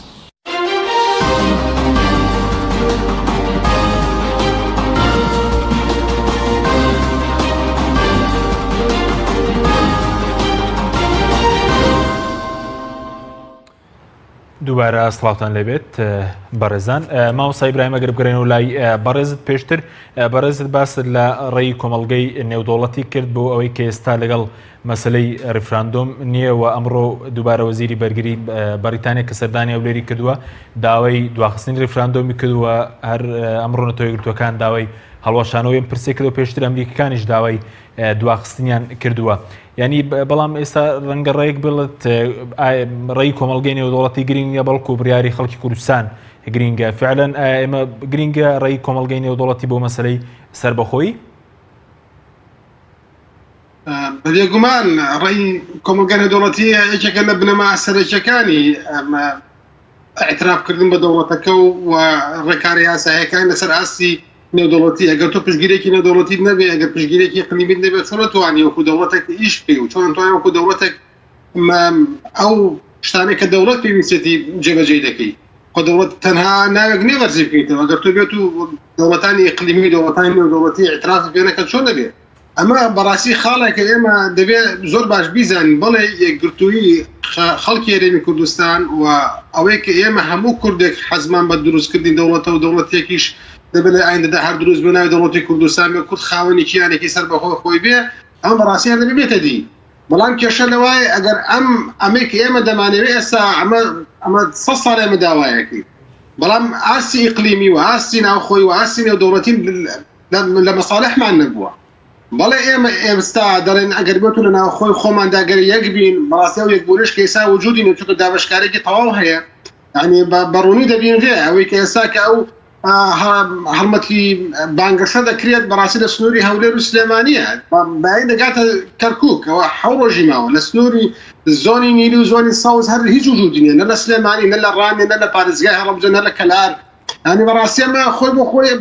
دووبارە سڵاوتان لێبێت بەڕێزان مامۆستا ئیبراهیم ئەگەر بگەڕێنەوە لای بەڕێزت پێشتر بەڕێزت باست لە ڕێی کۆمەڵگەی نێودەوڵەتی کرد بۆ ئەوەی کە ئێستا لەگەڵ مەسلەی ڕیفراندۆم نییە و ئەمڕۆ دووبارە وەزیری بەرگری بەریتانیا کە سەردانی هەولێری کردووە داوای دواخستنی ڕیفراندۆمی کردووە هەر ئەمڕۆ نەتەوە یەکگرتووەکان داوای هەڵوەشانەوەی پرسێک کردو پێشتر ئەمریکەکانیش داوای دواخستنیان کردووە ینی بەڵام ئێستا ڕەنگە ڕێک بڵێت ڕێی کۆمەڵگەی نێودەوڵەتی گرنگ نیە بەڵکو بڕیاری خەڵکی کوردستان گرنگە فعلەن ئێمە گرنگە ڕێی کۆمەڵگەی نێودەوڵەتی بۆ مەسلەی سربەخۆیی بەبێگومان ڕێی کۆمەڵگە نێودەوڵەتی یەکێکە لە بنەما سەرەکیەکانی اعترافکردن بە دەوڵەتەکە و ڕێکارە یاسایەکان لەسەر ئاستی نێودەوڵەتی ئەگەر تۆ پشتگیرێکی نێودەوڵەتیت نەبێ ئەگەر پشتگیرێکی ئیقلیمیت نەبێت چۆن ئەتوانی وەکو دەوڵەتێک ئیش بکەی و چۆن ئەتوانی وەکو دەوڵەتێک ئەو شتانەی کە دەوڵەت پێویستێتی جێبەجێی دەکەی خۆ دەوڵەت تەنها ناوێک نییە بەرزی بکەیتەوە ئەگەر تۆ بێت و دەوڵەتانی ئیقلیمی و دەوڵەتانی نێودەوڵەتی اعترافت پێ نەکەن چۆن دەبێت ئەمە بەڕاستی خاڵێکە ئێمە دەبێت زۆر باش بیزانین بەڵێ یەکگرتوویی خەڵکی هەرێمی کوردستان و ئەوەی کە ئێمە هەموو کوردێک حەزمان بە دروستکردنی دەوڵەتە و دەوڵەتێکیش دەبێت لە ئایندەدا هەر دروست بێ ناوی دەوڵەتی کوردستان بێ کورد خاوەنی کیانێکی سەربەخۆ خۆی بێ ئەمە بەڕاستی هەر دەبێ بێتە دی بەڵام کێشە لەوایە ئەگەر ئەم ئەمەی کە ئێمە دەمانەوێ ئێستا ئەمە ئەمە سە ساڵ ئێمە داوایەکەی بەڵام ئاستی ئیقلیمی و ئاستی ناوخۆی و ئاستی نێودەوڵەتی لە مەساڵحمان نەبووە. بەڵێ ئێمە ئێستا دەڵێن ئەگەر بێتو لە ناوخۆی خۆماندا گەر یەک بین، بەڕاستی ئەو یەکبوونەش کە ئێستا وجودی نیە چونکە دابەشکارییەکی تەواو هەیە، یانی بە ڕوونی دەبینرێ ئەوەی کە ئێستا کە ئەو هەڵمەتی بانگەشە دەکرێت بەڕاستی لە سنووری هەولێر و سلێمانیە بایی دەگاتە کەرکوک ئەوە حەو ڕۆژی ماوە لە سنووری زۆنی نیلی و زۆنی سەوز هەر هیچ وجودی نیە نە لە سلێمانی نە لە ڕانیە نە لە پارێزگای هەڵەبجە نە لە کەلار یانی بەڕاستی ئەمە خۆی بۆ خۆی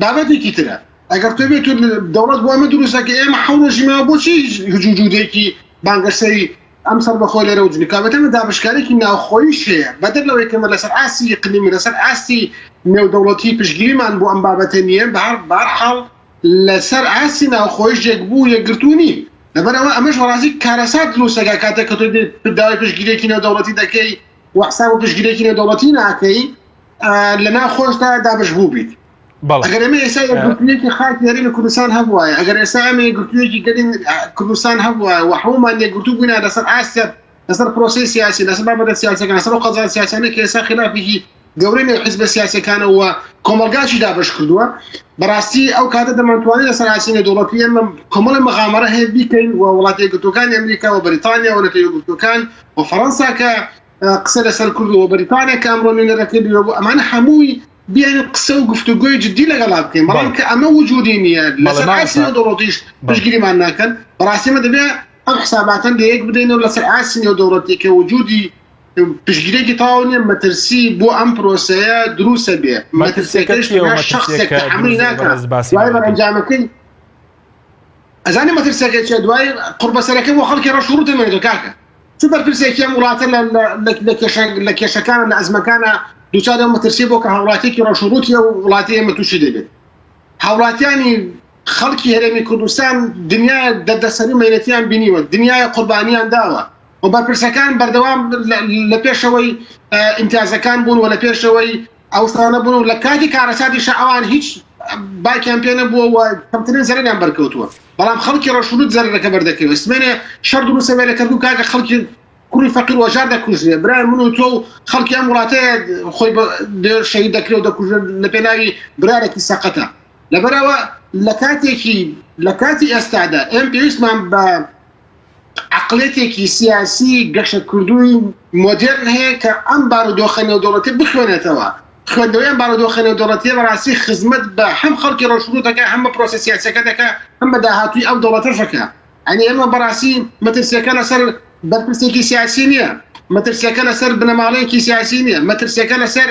بابەتێکی ترە ئەگەر تۆ بێت دەوڵەت بۆ ئەمە دروستە کە ئێمە حەو ڕۆژی ماوە بۆچی هیچ وجودێکی بانگەشەی ئەم سەربەخۆی لێرە وجودی کابێت ئەمە دابشکارێکی ناوخۆیش هەیە بەدەر لەوەی کە ئێمە لەسەر ئاستی ئیقلیمی لەسەر ئاستی نێودەوڵەتی پشتگیریمان بۆ ئەم بابەتە نییە بە هەر بە هەر حاڵ لەسەر ئاستی ناوخۆیش یەکبوو و یەکگرتوو نین لەبەرئەوە ئەمەش بەڕاستی کارەسات دروستەکە کاتێک کە تۆ داوای پشتگیریەکی نێودەوڵەتی دەکەی و حساب و پشتگیریەکی نێودەوڵەتی ناکەی لەناو خۆشدا دابش بوو بیت ئەگەر ئێمە ئێستا یەکگرتوویەکی خاکی هەرێمی کوردستان هەبوایە ئەگەر ئێستا ئێمە یەکگرتوویەکی گەلی کوردستان هەبوایە و هەموومان یەکگرتوو بووینە لەسەر ئاست لەسەر پرۆسەی سیاسی لەسەر بابەتە سیاسەکان لەسەر ئەو قەزا سیاسیانە کە ئێستا خلافێکی گەورەی نێو حیزبە سیاسەکانەوە کۆمەڵگاشی دابەش کردووە بەڕاستی ئەو کاتە دەمانتوانی لەسەر ئاستی نێودەوڵەتی ئێمە کۆمەڵی مغامرە هەیە بیکەین و وڵاتە یەکگرتووەکانی ئەمریکا و بەریتانیا و نەتەوە یەکگرتووەکان و فەڕەنسا کە قسە لەسەر کردووە بەریتانیا کە ئەمڕۆ نوێنەرەکەی لێرە بوو ئەمانە هەمووی بێن قسە و گفتوگۆی جدی لەگەڵا بکەین بەڵام کە ئەمە وجودی نییە لەسەر ئاستی نێودەوڵەتیش پشتگیریمان ناکەن بەڕاستی ئێمە دەبێ ئەم حساباتە لە یەک بدەینەوە لەسەر ئاستی نێودەوڵەتی کە وجودی پشتگیرێکی تەواو نییە مەترسی بۆ ئەم پرۆسەیە دروستە بێ مەترسیەکەش شخصێک تەحەمولی ناکات دوای بەرئەنجامەکەی ئەزانی مەترسیەکەی چیە دوای قوڕبەسەرەکە بۆ خەڵکی ڕەش و ڕووت دەمێنێتەوە کاکە چ بەرپرسێکی ئەم وڵاتە لە کێشە لە کێشەکانە لە ئەزمەکانە دووچاری ئەو مەترسی بۆ کە هاوڵاتیەکی ڕەش و ڕووتی ئەو وڵاتی ئێمە تووشی دەبێت هاوڵاتیانی خەڵکی هەرێمی کوردستان دنیای دەردەسەری و مەینەتیان بینیوە دنیای قوربانیان داوە و بەرپرسەکان بەردەوام لە پێشەوەی ئیمتیازەکان بوون و لە پێشەوەی ئەو شتانە بوون و لە کاتی کارەساتیشا ئەوان هیچ باکیان پێ نەبووە و کەمترین زەرەریان بەرکەوتووە بەڵام خەڵکی ڕەشوروت زەرەرەکە بەردەکەوێت سمێنێ شەڕ دروستە بێ لە کەرکوک کاکە خەڵکی کوڕی فەقیر وەژار دەکوژرێ برای من و تۆ و خەڵکی ئەم وڵاتەیە خۆی شەهید دەکرێ و دەکوژرێت لە پێناوی برارێکی سەقەتە لەبەرئەوە لە کاتێکی لە کاتی ئێستادا ئێم پێویستمان بە عەقڵیەتێکی سیاسی گەشەکردووی مۆدێرن هەیە کە ئەم بارودۆخە نێودەوڵەتیە بخوێنێتەوە. خوێندنەوەی ئەم بارودۆخە نێودەوڵەتیە بەڕاستی خزمەت بە هەم خەڵکی ڕۆژهەڵات دەکا، هەم بە پرۆسە سیاسیەکە دەکا، هەم بە داهاتووی ئەم دەوڵەتەش دەکا. یانی ئێمە بەڕاستی مەترسیەکە لەسەر بەرپرسێکی سیاسی نییە، مەترسیەکە لەسەر بنەماڵەیەکی سیاسی نییە، مەترسیەکە لەسەر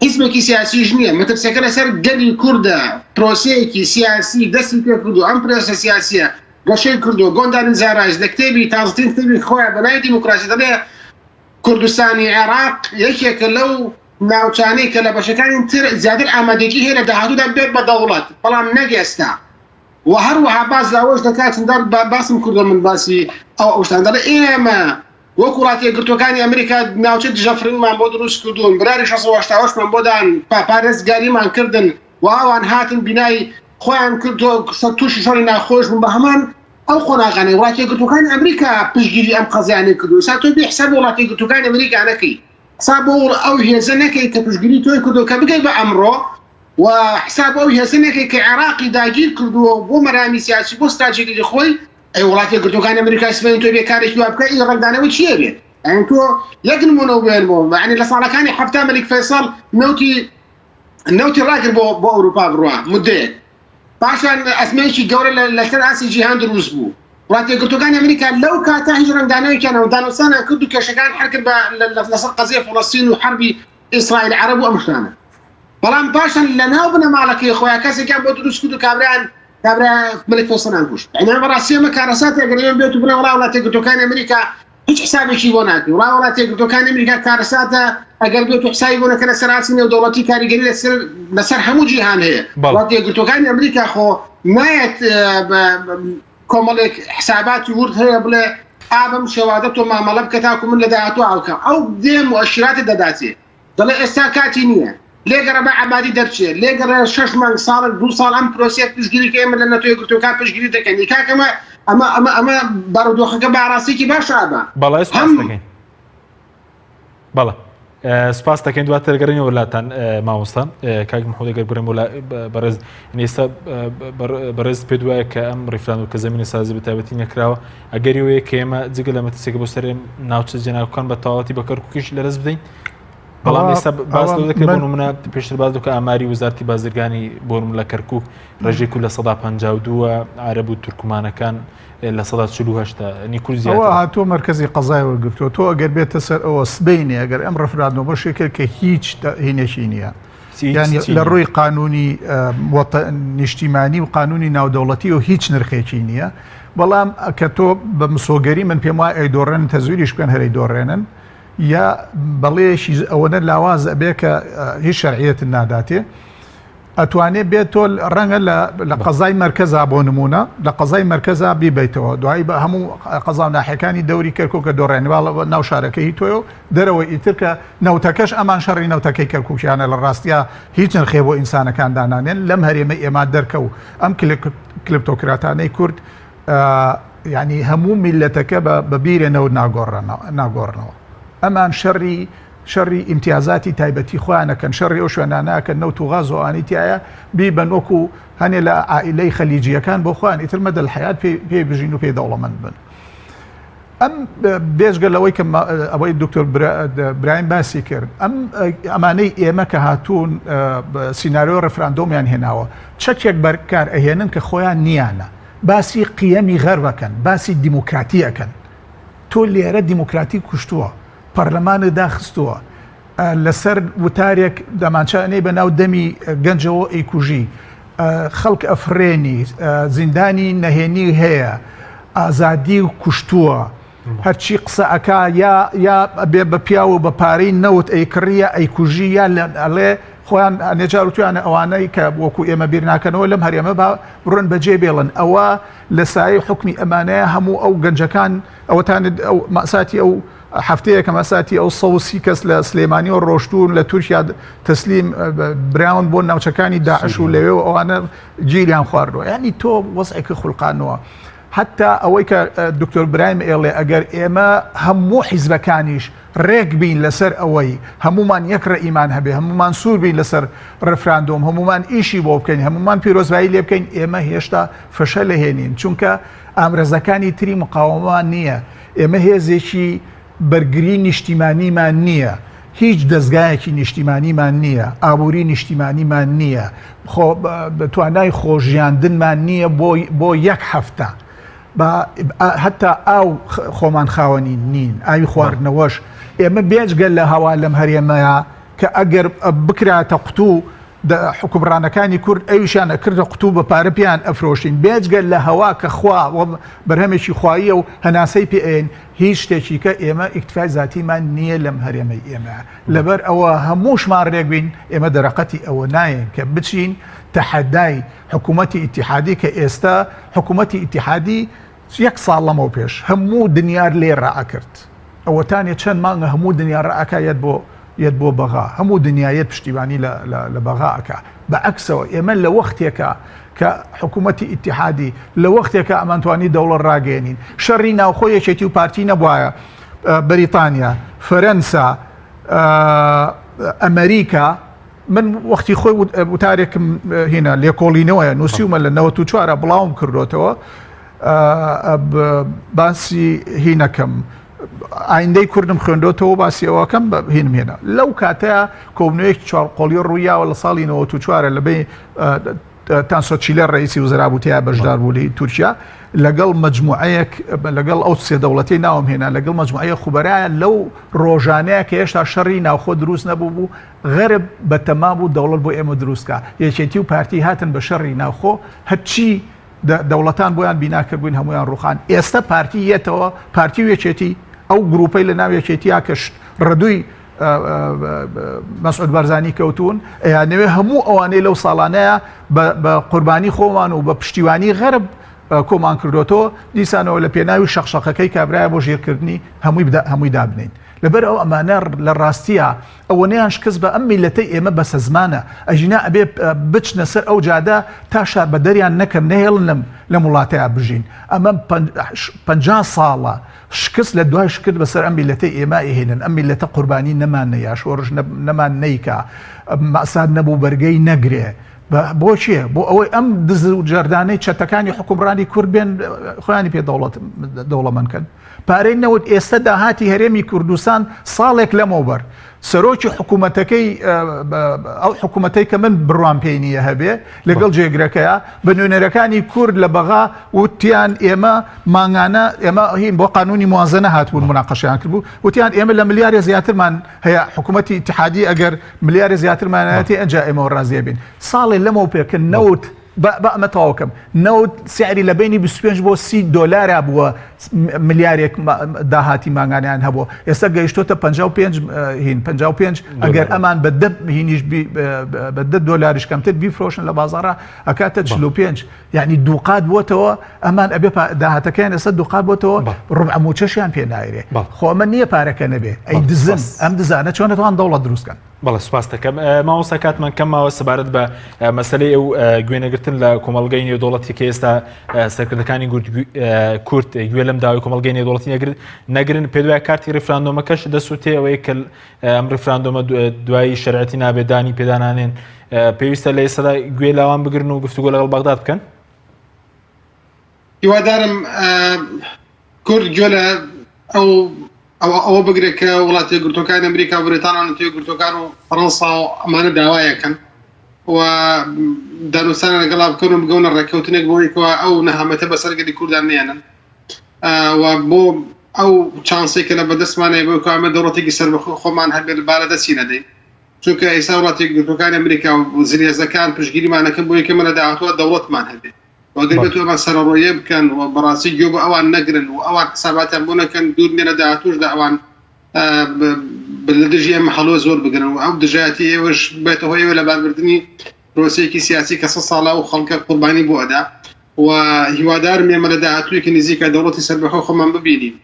حیزبێکی سیاسیش نییە، مەترسیەکە لەسەر گەلی کوردە. پرۆسەیەکی سیاسی دەستی پێکردووە، ئەم پرۆسە سیاسیە گەشەی کردووە، گۆندالیزا ڕایس لە کتێبی تازەترین کتێبی خۆیان بە ناوی دیموکراسی دەڵێ کوردستانی عێراق یەکێکە لەو ناوچانەی کە لە بەشەکانی تر زیاتر ئامادەگی هەیە لە داهاتوودا بێت بە دەوڵەت بەڵام نەک ئێستا و هەروەها باس لە ئەوەش دەکات چەندار باسم کردووە من باسی ئەو ئەو شتانە دەڵێ ئێمە وەک وڵاتە یەکگرتووەکانی ئەمریکا ناوچەی دژەفڕینمان بۆ دروست کردوون براری 688 مان بۆ دان پارێزگاریمان کردن و ئەوان هاتن بینای خۆیان کردو تووشی شەڕی ناخۆش بوون بە هەمان ئەو قۆناغانەی وڵاتە یەکگرتووەکانی ئەمریکا پشتگیری ئەم قەزیانەی کردو ئێستا تۆ بێ حساب وڵاتە یەکگرتووەکانی ئەمریکا نەکەی حساب بۆ ئەو هێزە نەکەی کە پشتگیری تۆی کردو کە بگەی بە ئەمڕۆ و حساب ئەو هێزە نەکەی کە عێراقی داگیر کردووە بۆ مەرامی سیاسی بۆ ستراتیژی خۆی ئەی وڵاتە یەکگرتووەکانی ئەمریکا سبەینێ تۆ بێ کارێکی وا بکە ئی ڕەنگدانەوەی چییە بێت یعنی تۆ یەک نمونە بێنمەوە یعنی لە ساڵەکانی حەفتا مەلیک فەیسەڵ نەوتی نەوتی ڕاگر بۆ بۆ ئەوروپا بڕوا مدەیەک پاشان ئەزمەیەکی گەورە لەسەر ئاستی جیهان دروست بوو وڵاتە یەکگرتووەکانی ئەمریکا لەو کاتە هیچ ڕەنگدانەوەیەکیان نەبوو دانوستانیان کرد و کێشەکان حل کرد بە لەسەر قەزیە فەڵەستین و حەربی ئیسرائیل عەرەب و ئەم شتانە بەڵام پاشان لە ناو بنەماڵەکەی خۆیان کەسێکیان بۆ دروست کرد و کابرایان کابرا مەلیک فەیسەڵیان کوشت یعنی بەڕاستی ئەمە کارەساتێک ئەگەر ئێمە بێت و بڵێ وڵا وڵاتە یەکگرتووەکانی ئەمریکا هیچ حسابێکی بۆ ناکەی وڵا وڵاتە یەکگرتووەکانی ئەمریکا کارەساتە ئەگەر بێت و حسابی بۆ نەکەن لەسەر ئاستی نێودەوڵەتی کاریگەری لەسەر لەسەر هەموو جیهان هەیە بەڵێ. وڵاتە یەکگرتووەکانی ئەمریکا خۆ نایەت کۆمەڵێک حساباتی ورد هەیە بڵێ ئا بەم شێوازە تۆ مامەڵە بکە تاکو من لە داهاتوو ئاوکەم ئەو دێ موئەشیراتت دەداتێ دەڵێ ئێستا کاتی نییە لێگەڕێ با عەبادی دەرچێ لێگەڕێ شەش مانگ ساڵێک دوو ساڵ ئەم پرۆسەیە پشتگیری کە ئێمە لە نەتەوە یەکگرتووەکان پشتگیری دەکەین ئی کاک ئەمە ئەمە ئەمە ئەمە بارودۆخەکە بە ئاراستەیەکی باش ئابا بەڵێ سپاس هەم دەکەین بەڵێ سپاس دەکەین دواتر گەڕینەوە لاتان مامۆستا کاک محمود ئەگەر بڕێم بۆ بەڕێز ئێستا بەڕێز پێ دوایە کە ئەم ڕیفراندۆم کە زمینە سازی بە تایبەتی نەکراوە ئەگەری وەیە کە ئێمە جگە لە مەترسیەکە بۆ سەر ناوچە جێناکۆکان بە تەواوەتی بە کەرکووکیش لەدەست بدەین بەڵام ئێستا باس لەوە دەکرێت بۆ نمونە پێشتر باس دەکە ئاماری وەزارەتی بازرگانی بۆ نمونە لە کەرکووک ڕێژەی کورد 52% عەرەب و تورکمانەکان 48% نی کورد ئەوە زیاترە. هاتووە مەرکەزی قەزای وەرگرتووە تۆ ئەگەر بێتە سەر ئەوە سبەینێ ئەگەر ئەم ڕفراندۆمە شێکرد کە هیچ هینێکی نییە یانی لە ڕووی قانونی نیشتیمانی و قانونی ناودەوڵەتی و هیچ نرخێکی نییە بەڵام کە تۆ بە مسۆگەری من پێم وایە ئەیدۆڕێنن تەزویریش بکەن هەر ئەیدۆڕێنن یا بەڵێیەکی ئەوەنە لاواز ئەبێ کە هیچ شەرعیەتت ناداتێ ئەتوانێ بێت تۆ ڕەنگە لە قەزای مەرکەزا بۆ نمونە لە قەزای مەرکەزا بیبیتەوە دوایی بە هەموو قەزا و ناحیەکانی دەوری کەرکوکە دۆڕێن ناو شارەکە هی تۆیە و دەرەوەی ئیتر کە نەوتەکەش ئەمان شەڕی نەوتەکەی کەرکوکیانە لە ڕاستیا هیچ نرخێ بۆ ئینسانەکان دانانێن لەم هەرێمەی ئێمە دەرکەو ئەم کلپتۆکراتانەی کورد یعنی هەموو میلەتەکە بە بیرێ نەوت ناگۆڕنەوە ئەمان شەڕی شەڕی ئیمتیازاتی تایبەتی خۆیانەکەن شەڕی ئەو شوێنانەکەن نەوت و غاز و ئەوانەی تایە بیبەن وەکو هەنێ لە عائیلەی خەلیجیەکان بۆ خۆیان ئیتر مەدەل حەیات پێی بژین و پێی دەوڵەمەند بن. ئەم بێجگە لەوەی کە ئەوەی دکتۆر برایم باسی کرد ئەم ئەمانەی ئێمە کە هاتوون سیناریۆ ڕفراندۆمیان هێناوە چەکێک بەرکار ئەهێنن کە خۆیان نیانە باسی قیەمی غەربەکەن باسی دیموکراتی ئەکەن تۆ لێرە دیموکراتی کوشتووە پەرلەمانت داخستووە لەسەر وتارێک دەمانچە ئەنێی بە ناو دەمی گەنجەوە ئەیکوژی خەڵک ئەفرێنی زیندانی نەهێنی هەیە ئازادی و کوشتووە هەرچی قسە ئەکا یا یا ئەبێ بە پیاو و بە پارەی نەوت ئەیکڕی یا ئەیکوژی یا ئەڵێ خۆیان نێجار وتویانە ئەوانەی کە وەکو ئێمە بیر ناکەنەوە لەم هەرێمە با بڕۆن بەجێ بێڵن ئەوە لە سایەی حوکمی ئەمانەیە هەموو ئەو گەنجەکان ئەوەتان ئەو مەساتی ئەو هەفتەیەکە مەساتی ئەو 130 کەس لە سلێمانیەوە ڕۆشتوون لە تورکیا تەسلیم براون بۆ ناوچەکانی داعش و لەوێ و ئەوانە گیریان خواردووە یعنی تۆ وەزعێکی خولقانەوە حتا ئەوەی کە دکتۆر برایم ئێڵێ ئەگەر ئێمە هەموو حیزبەکانیش ڕێک بین لەسەر ئەوەی هەمومان یەک ڕەئیمان هەبێ هەمومان سوور بین لەسەر ڕفراندۆم هەمومان ئیشی بۆ بکەین هەمومان پیرۆزبایی لێ بکەین ئێمە هێشتا فەشە لەهێنین چونکە ئامرەزەکانی تری مقاوەمەمان نییە ئێمە هێزێکی بەرگری نیشتیمانیمان نییە هیچ دەزگایەکی نیشتیمانیمان نییە ئابووری نیشتیمانیمان نییە توانای خۆژیاندنمان نییە بۆ یەک هەفتە با هەتا ئاو خۆمان خاوەنی نین ئاوی خواردنەوەش ئێمە بێجگە لە هەوا لەم هەرێمەیە کە ئەگەر بکراتە قوتوو حکومڕانەکانی کورد ئەویشیان ئەکردە قوتوو بە پارە پێیان ئەفرۆشین بێجگە لە هەوا کە خوا و بەرهەمێکی خواییە و هەناسەی پێ ئەیەین هیچ شتێکی کە ئێمە ئیکتفای زاتیمان نییە لەم هەرێمەی ئێمە لەبەر ئەوە هەمووشمان ڕێک بین ئێمە دەرەقەتی ئەوە نایەین کە بچین تەحەدای حکوومەتی ئیتیحادی کە ئێستا حکوومەتی ئیتیحادی یەک ساڵ لەمەو پێش هەموو دنیار لێ ڕائەکرد ئەوەتانێ چەند مانگە هەموو دنیا ڕائەکا یەت بۆ یەت بۆ بەغا هەموو دنیا یەت پشتیوانی لە لە بەغا ئەکا بە عەکسەوە ئێمە لە وەختێکا کە حکوومەتی ئیتیحادی لە وەختێکا ئەمانتوانی دەوڵەت ڕاگەیەنین شەڕی ناوخۆ یەکێتی و پارتی نەبوایە بەریتانیا فەرەنسا ئەمریکا من وەختی خۆی وتارێکم هینا لێکۆڵینەوەیە نووسیومە لە 94 بڵاوم کردوتەوە باسی هینەکەم ئایندەی کوردم خوێندۆتەوە باسی ئەوەکەم بە هینم هێنا لەو کاتەیە کۆبنەوەیەکی چوارقۆڵی ڕوویاوە لە ساڵی 94 لە بین تانسۆ چیلەر ڕئیسی وزرا بوو تیا بەشدار بوو لە تورکیا لەگەڵ مجموعەیەک لەگەڵ ئەو سێ دەوڵەتی ناوم هێنا لەگەڵ مجموعەیە خوبەرایە لەو ڕۆژانەیە کە هێشتا شەڕی ناوخۆ دروست نەبوو بوو غەرب بەتەما بوو دەوڵەت بۆ ئێمە دروستکە یەکێتی و پارتی هاتن بە شەڕی ناوخۆ هەرچی دەوڵەتان بۆیان بینا کردبووین هەمویان ڕوخان ئێستا پارتی یەتەوە پارتی و یەکێتی ئەو گروپەی لە ناو یەکێتیا کە ڕەدووی مەسعود بارزانی کەوتون ئەیانەوێ هەموو ئەوانەی لەو ساڵانەیە بە قوربانی خۆمان و بە پشتیوانی غەرب کۆمان کردوەوە دیسانەوە لە پێناوی شەقشەقەکەی کابرایە بۆ ژێرکردنی هەمووی هەمووی دابنین لەبەر ئەو ئەمانە لە ڕاستیە ئەوەنەیان شکست بە ئەم میلەتەی ئێمە بەسەزمانە ئەژینا ئەبێ بچنە سەر ئەو جادە تا شاربەدەریان نەکەن نەهێڵن لەم لەم وڵاتەیا بژین ئەمە 50 ساڵە شکست لە دوای شکست بەسەر ئەم میلەتەی ئێمە ئەهێنن ئەم میلەتە قوربانی نەمان نەیا شۆڕش نەمان نەیکا مەساد نەبوو بەرگەی نەگرێ بۆ چیە بۆ ئەوەی ئەم دز و جەردانەی چەتەکانی حکومڕانی کورد بێن خۆیانی پێ دەوڵەت دەوڵەمەند کەن پارەی نەوت ئێستا داهاتی هەرێمی کوردستان ساڵێک لەمەوبەر سەرۆکی حکوومەتەکەی ئەو حکوومەتەی کە من بڕوام پێی نییە هەبێ لەگەڵ جێگرەکەیە بە نوێنەرەکانی کورد لە بەغا وتیان ئێمە مانگانە ئێمە هین بۆ قانونی موازنە هاتبوون مناقەشیان کردبوو وتیان ئێمە لە ملیارێ زیاترمان هەیە حکوومەتی ئیتحادی ئەگەر ملیارێ زیاترمانەتی ئەنجا ئێمەوە ڕازیە بین ساڵێ لەمەو پێ کە نەوت با با ئەمە تەواو کەم نەوت سعری لە بینی 25 بۆ 30 دۆلارا بووە ملیارێک داهاتی مانگانیان هەبووە ئێستا گەیشتۆتە 55 هین 55 ئەگەر ئەمان بە دە هینیش بە دە دۆلاریش کەمتر بیفرۆشن لە بازاڕا ئەکاتە 45 یعنی دووقات بووەتەوە ئەمان ئەبێ داهاتەکەیان ئێستا دووقات بۆتەوە ڕبع موچەشیان پێ نایرێ خۆ ئەمە نییە پارەکە نەبێ ئەی دزن ئەم دزانە چۆن دەتوان دەوڵەت دروستکەن بەڵێ سوپاست دەکەم مامۆستا کاتمان کەم ماوە سەبارەت بە مەسلەی ئەو گوێنەگرتن لە کۆمەڵگەی نێودەوڵەتی کە ئێستا سەرکردەکانی کورد گوێ لەم داوای کۆمەڵگەی نێودەوڵەتی نەگرن نەگرن پێ دوای کارتی ڕیفراندۆمەکەش دەسووتێ ئەوەیە کە ئەم ڕیفراندۆمە دوایی شەرعەتی نابێت دانی پێدانانێن پێویستە لە ئێستادا گوێ لاوان بگرن و گفتوگۆ لەگەڵ بەغداد بکەن هیوادارم کورد گوێ لە. ئەو ئەوە بگرێت کە وڵاتە یەکگرتووەکانی ئەمریکا و بریتانیا و نەتەوە یەکگرتووەکان و فەرەنسا و ئەمانە داوایەکەن و دانوستانە لەگەڵا بکەن و بگەونە ڕێککەوتنێک بۆ ئەوەی ئەو نەهامەتە بەسەر گەلی کوردان نێنن و بۆ ئەو چانسێک کە لە بەدەستمانەیە بۆ ئەمە دەوڵەتێکی سەربەخۆ خۆمان هەبێت با لە دەستی نەدەین چونکە ئێستا وڵاتی یەکگرتووەکانی ئەمریکا و زلهێزەکان پشتگیریمانەکەن بۆ یەکەمە لە داهاتووە دەوڵەتمان هەبێت و ئەگەر بێت ئەمان سەرەڕۆیە بکەن و بەڕاستی گوێ بە ئەوان نەگرن و ئەوان حساباتیان بۆ نەکەن دوور نیە لە داهاتووشدا ئەوان لە دژی ئێمە هەڵوێست وەربگرن و ئەو دژایەتی ئێوەش بێتە هۆی ئەوە لەباربردنی پرۆسەیەکی سیاسی کە سە ساڵە و خەڵکە قوربانی بۆ ئەدا و هیوادارم ئێمە لە داهاتوویەکی نزیکە دەوڵەتی سەربەخۆ خۆمان ببینین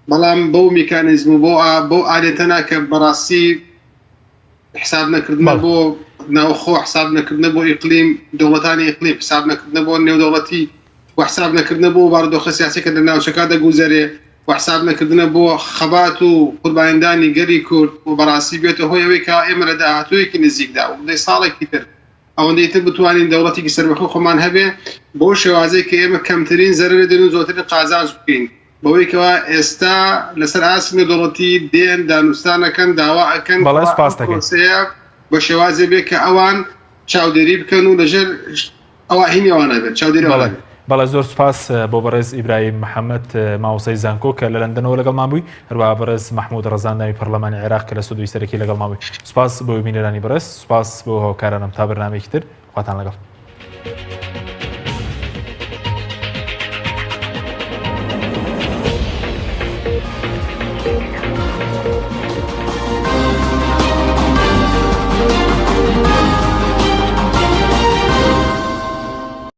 بەڵام بەو میکانیزم و بۆ بەو ئالێتە نا کە بەڕاستی حساب نەکردنە بۆ ناوخۆ، حساب نەکردنە بۆ ئیقلیم، دەوڵەتانی ئیقلیم، حساب نەکردنە بۆ نێودەوڵەتی و حساب نەکردنە بۆ بارودۆخە سیاسیەکە لە ناوچەکە دەگوزەرێ و حساب نەکردنە بۆ خەبات و قوربانیدانی گەلی کورد و بەڕاستی بێتە هۆی ئەوەی کە ئێمە لە داهاتوویەکی نزیکدا و دەی ساڵێکی تر ئەوەندەی تر بتوانین دەوڵەتێکی سەربەخۆی خۆمان هەبێ بەو شێوازەی کە ئێمە کەمترین زەرەر دەین و زۆرترین قازانج بکەین بەوەی کەوا ئێستا لەسەر ئاستی نێودەوڵەتی دێن دانوستان ئەکەن داوا ئەکەن بەڵێ کەوا سپاس ئەم دەکەین. پرۆسەیە بە شێوازێ بێ کە ئەوان چاودێری بکەن و لەژێر ئەوە هینی ئەوانە بێت چاودێری ئەوانە بەڵێ بێت. بەڵێ زۆر سوپاس بۆ بەڕێز ئیبراهیم محەممەد مامۆستای زانکۆ کە لە لەندەنەوە لەگەڵمان بووی هەروەها بەڕێز مەحموود ڕەزاندامی پەرلەمانی عێراق کە لە ستۆدیۆی سەرەکی لەگەڵمان بووی سوپاس بۆ بینەرانی بەڕێز سوپاس بۆ هاوکارانم تا بەرنامەیەکی تر خواتان لەگەڵ.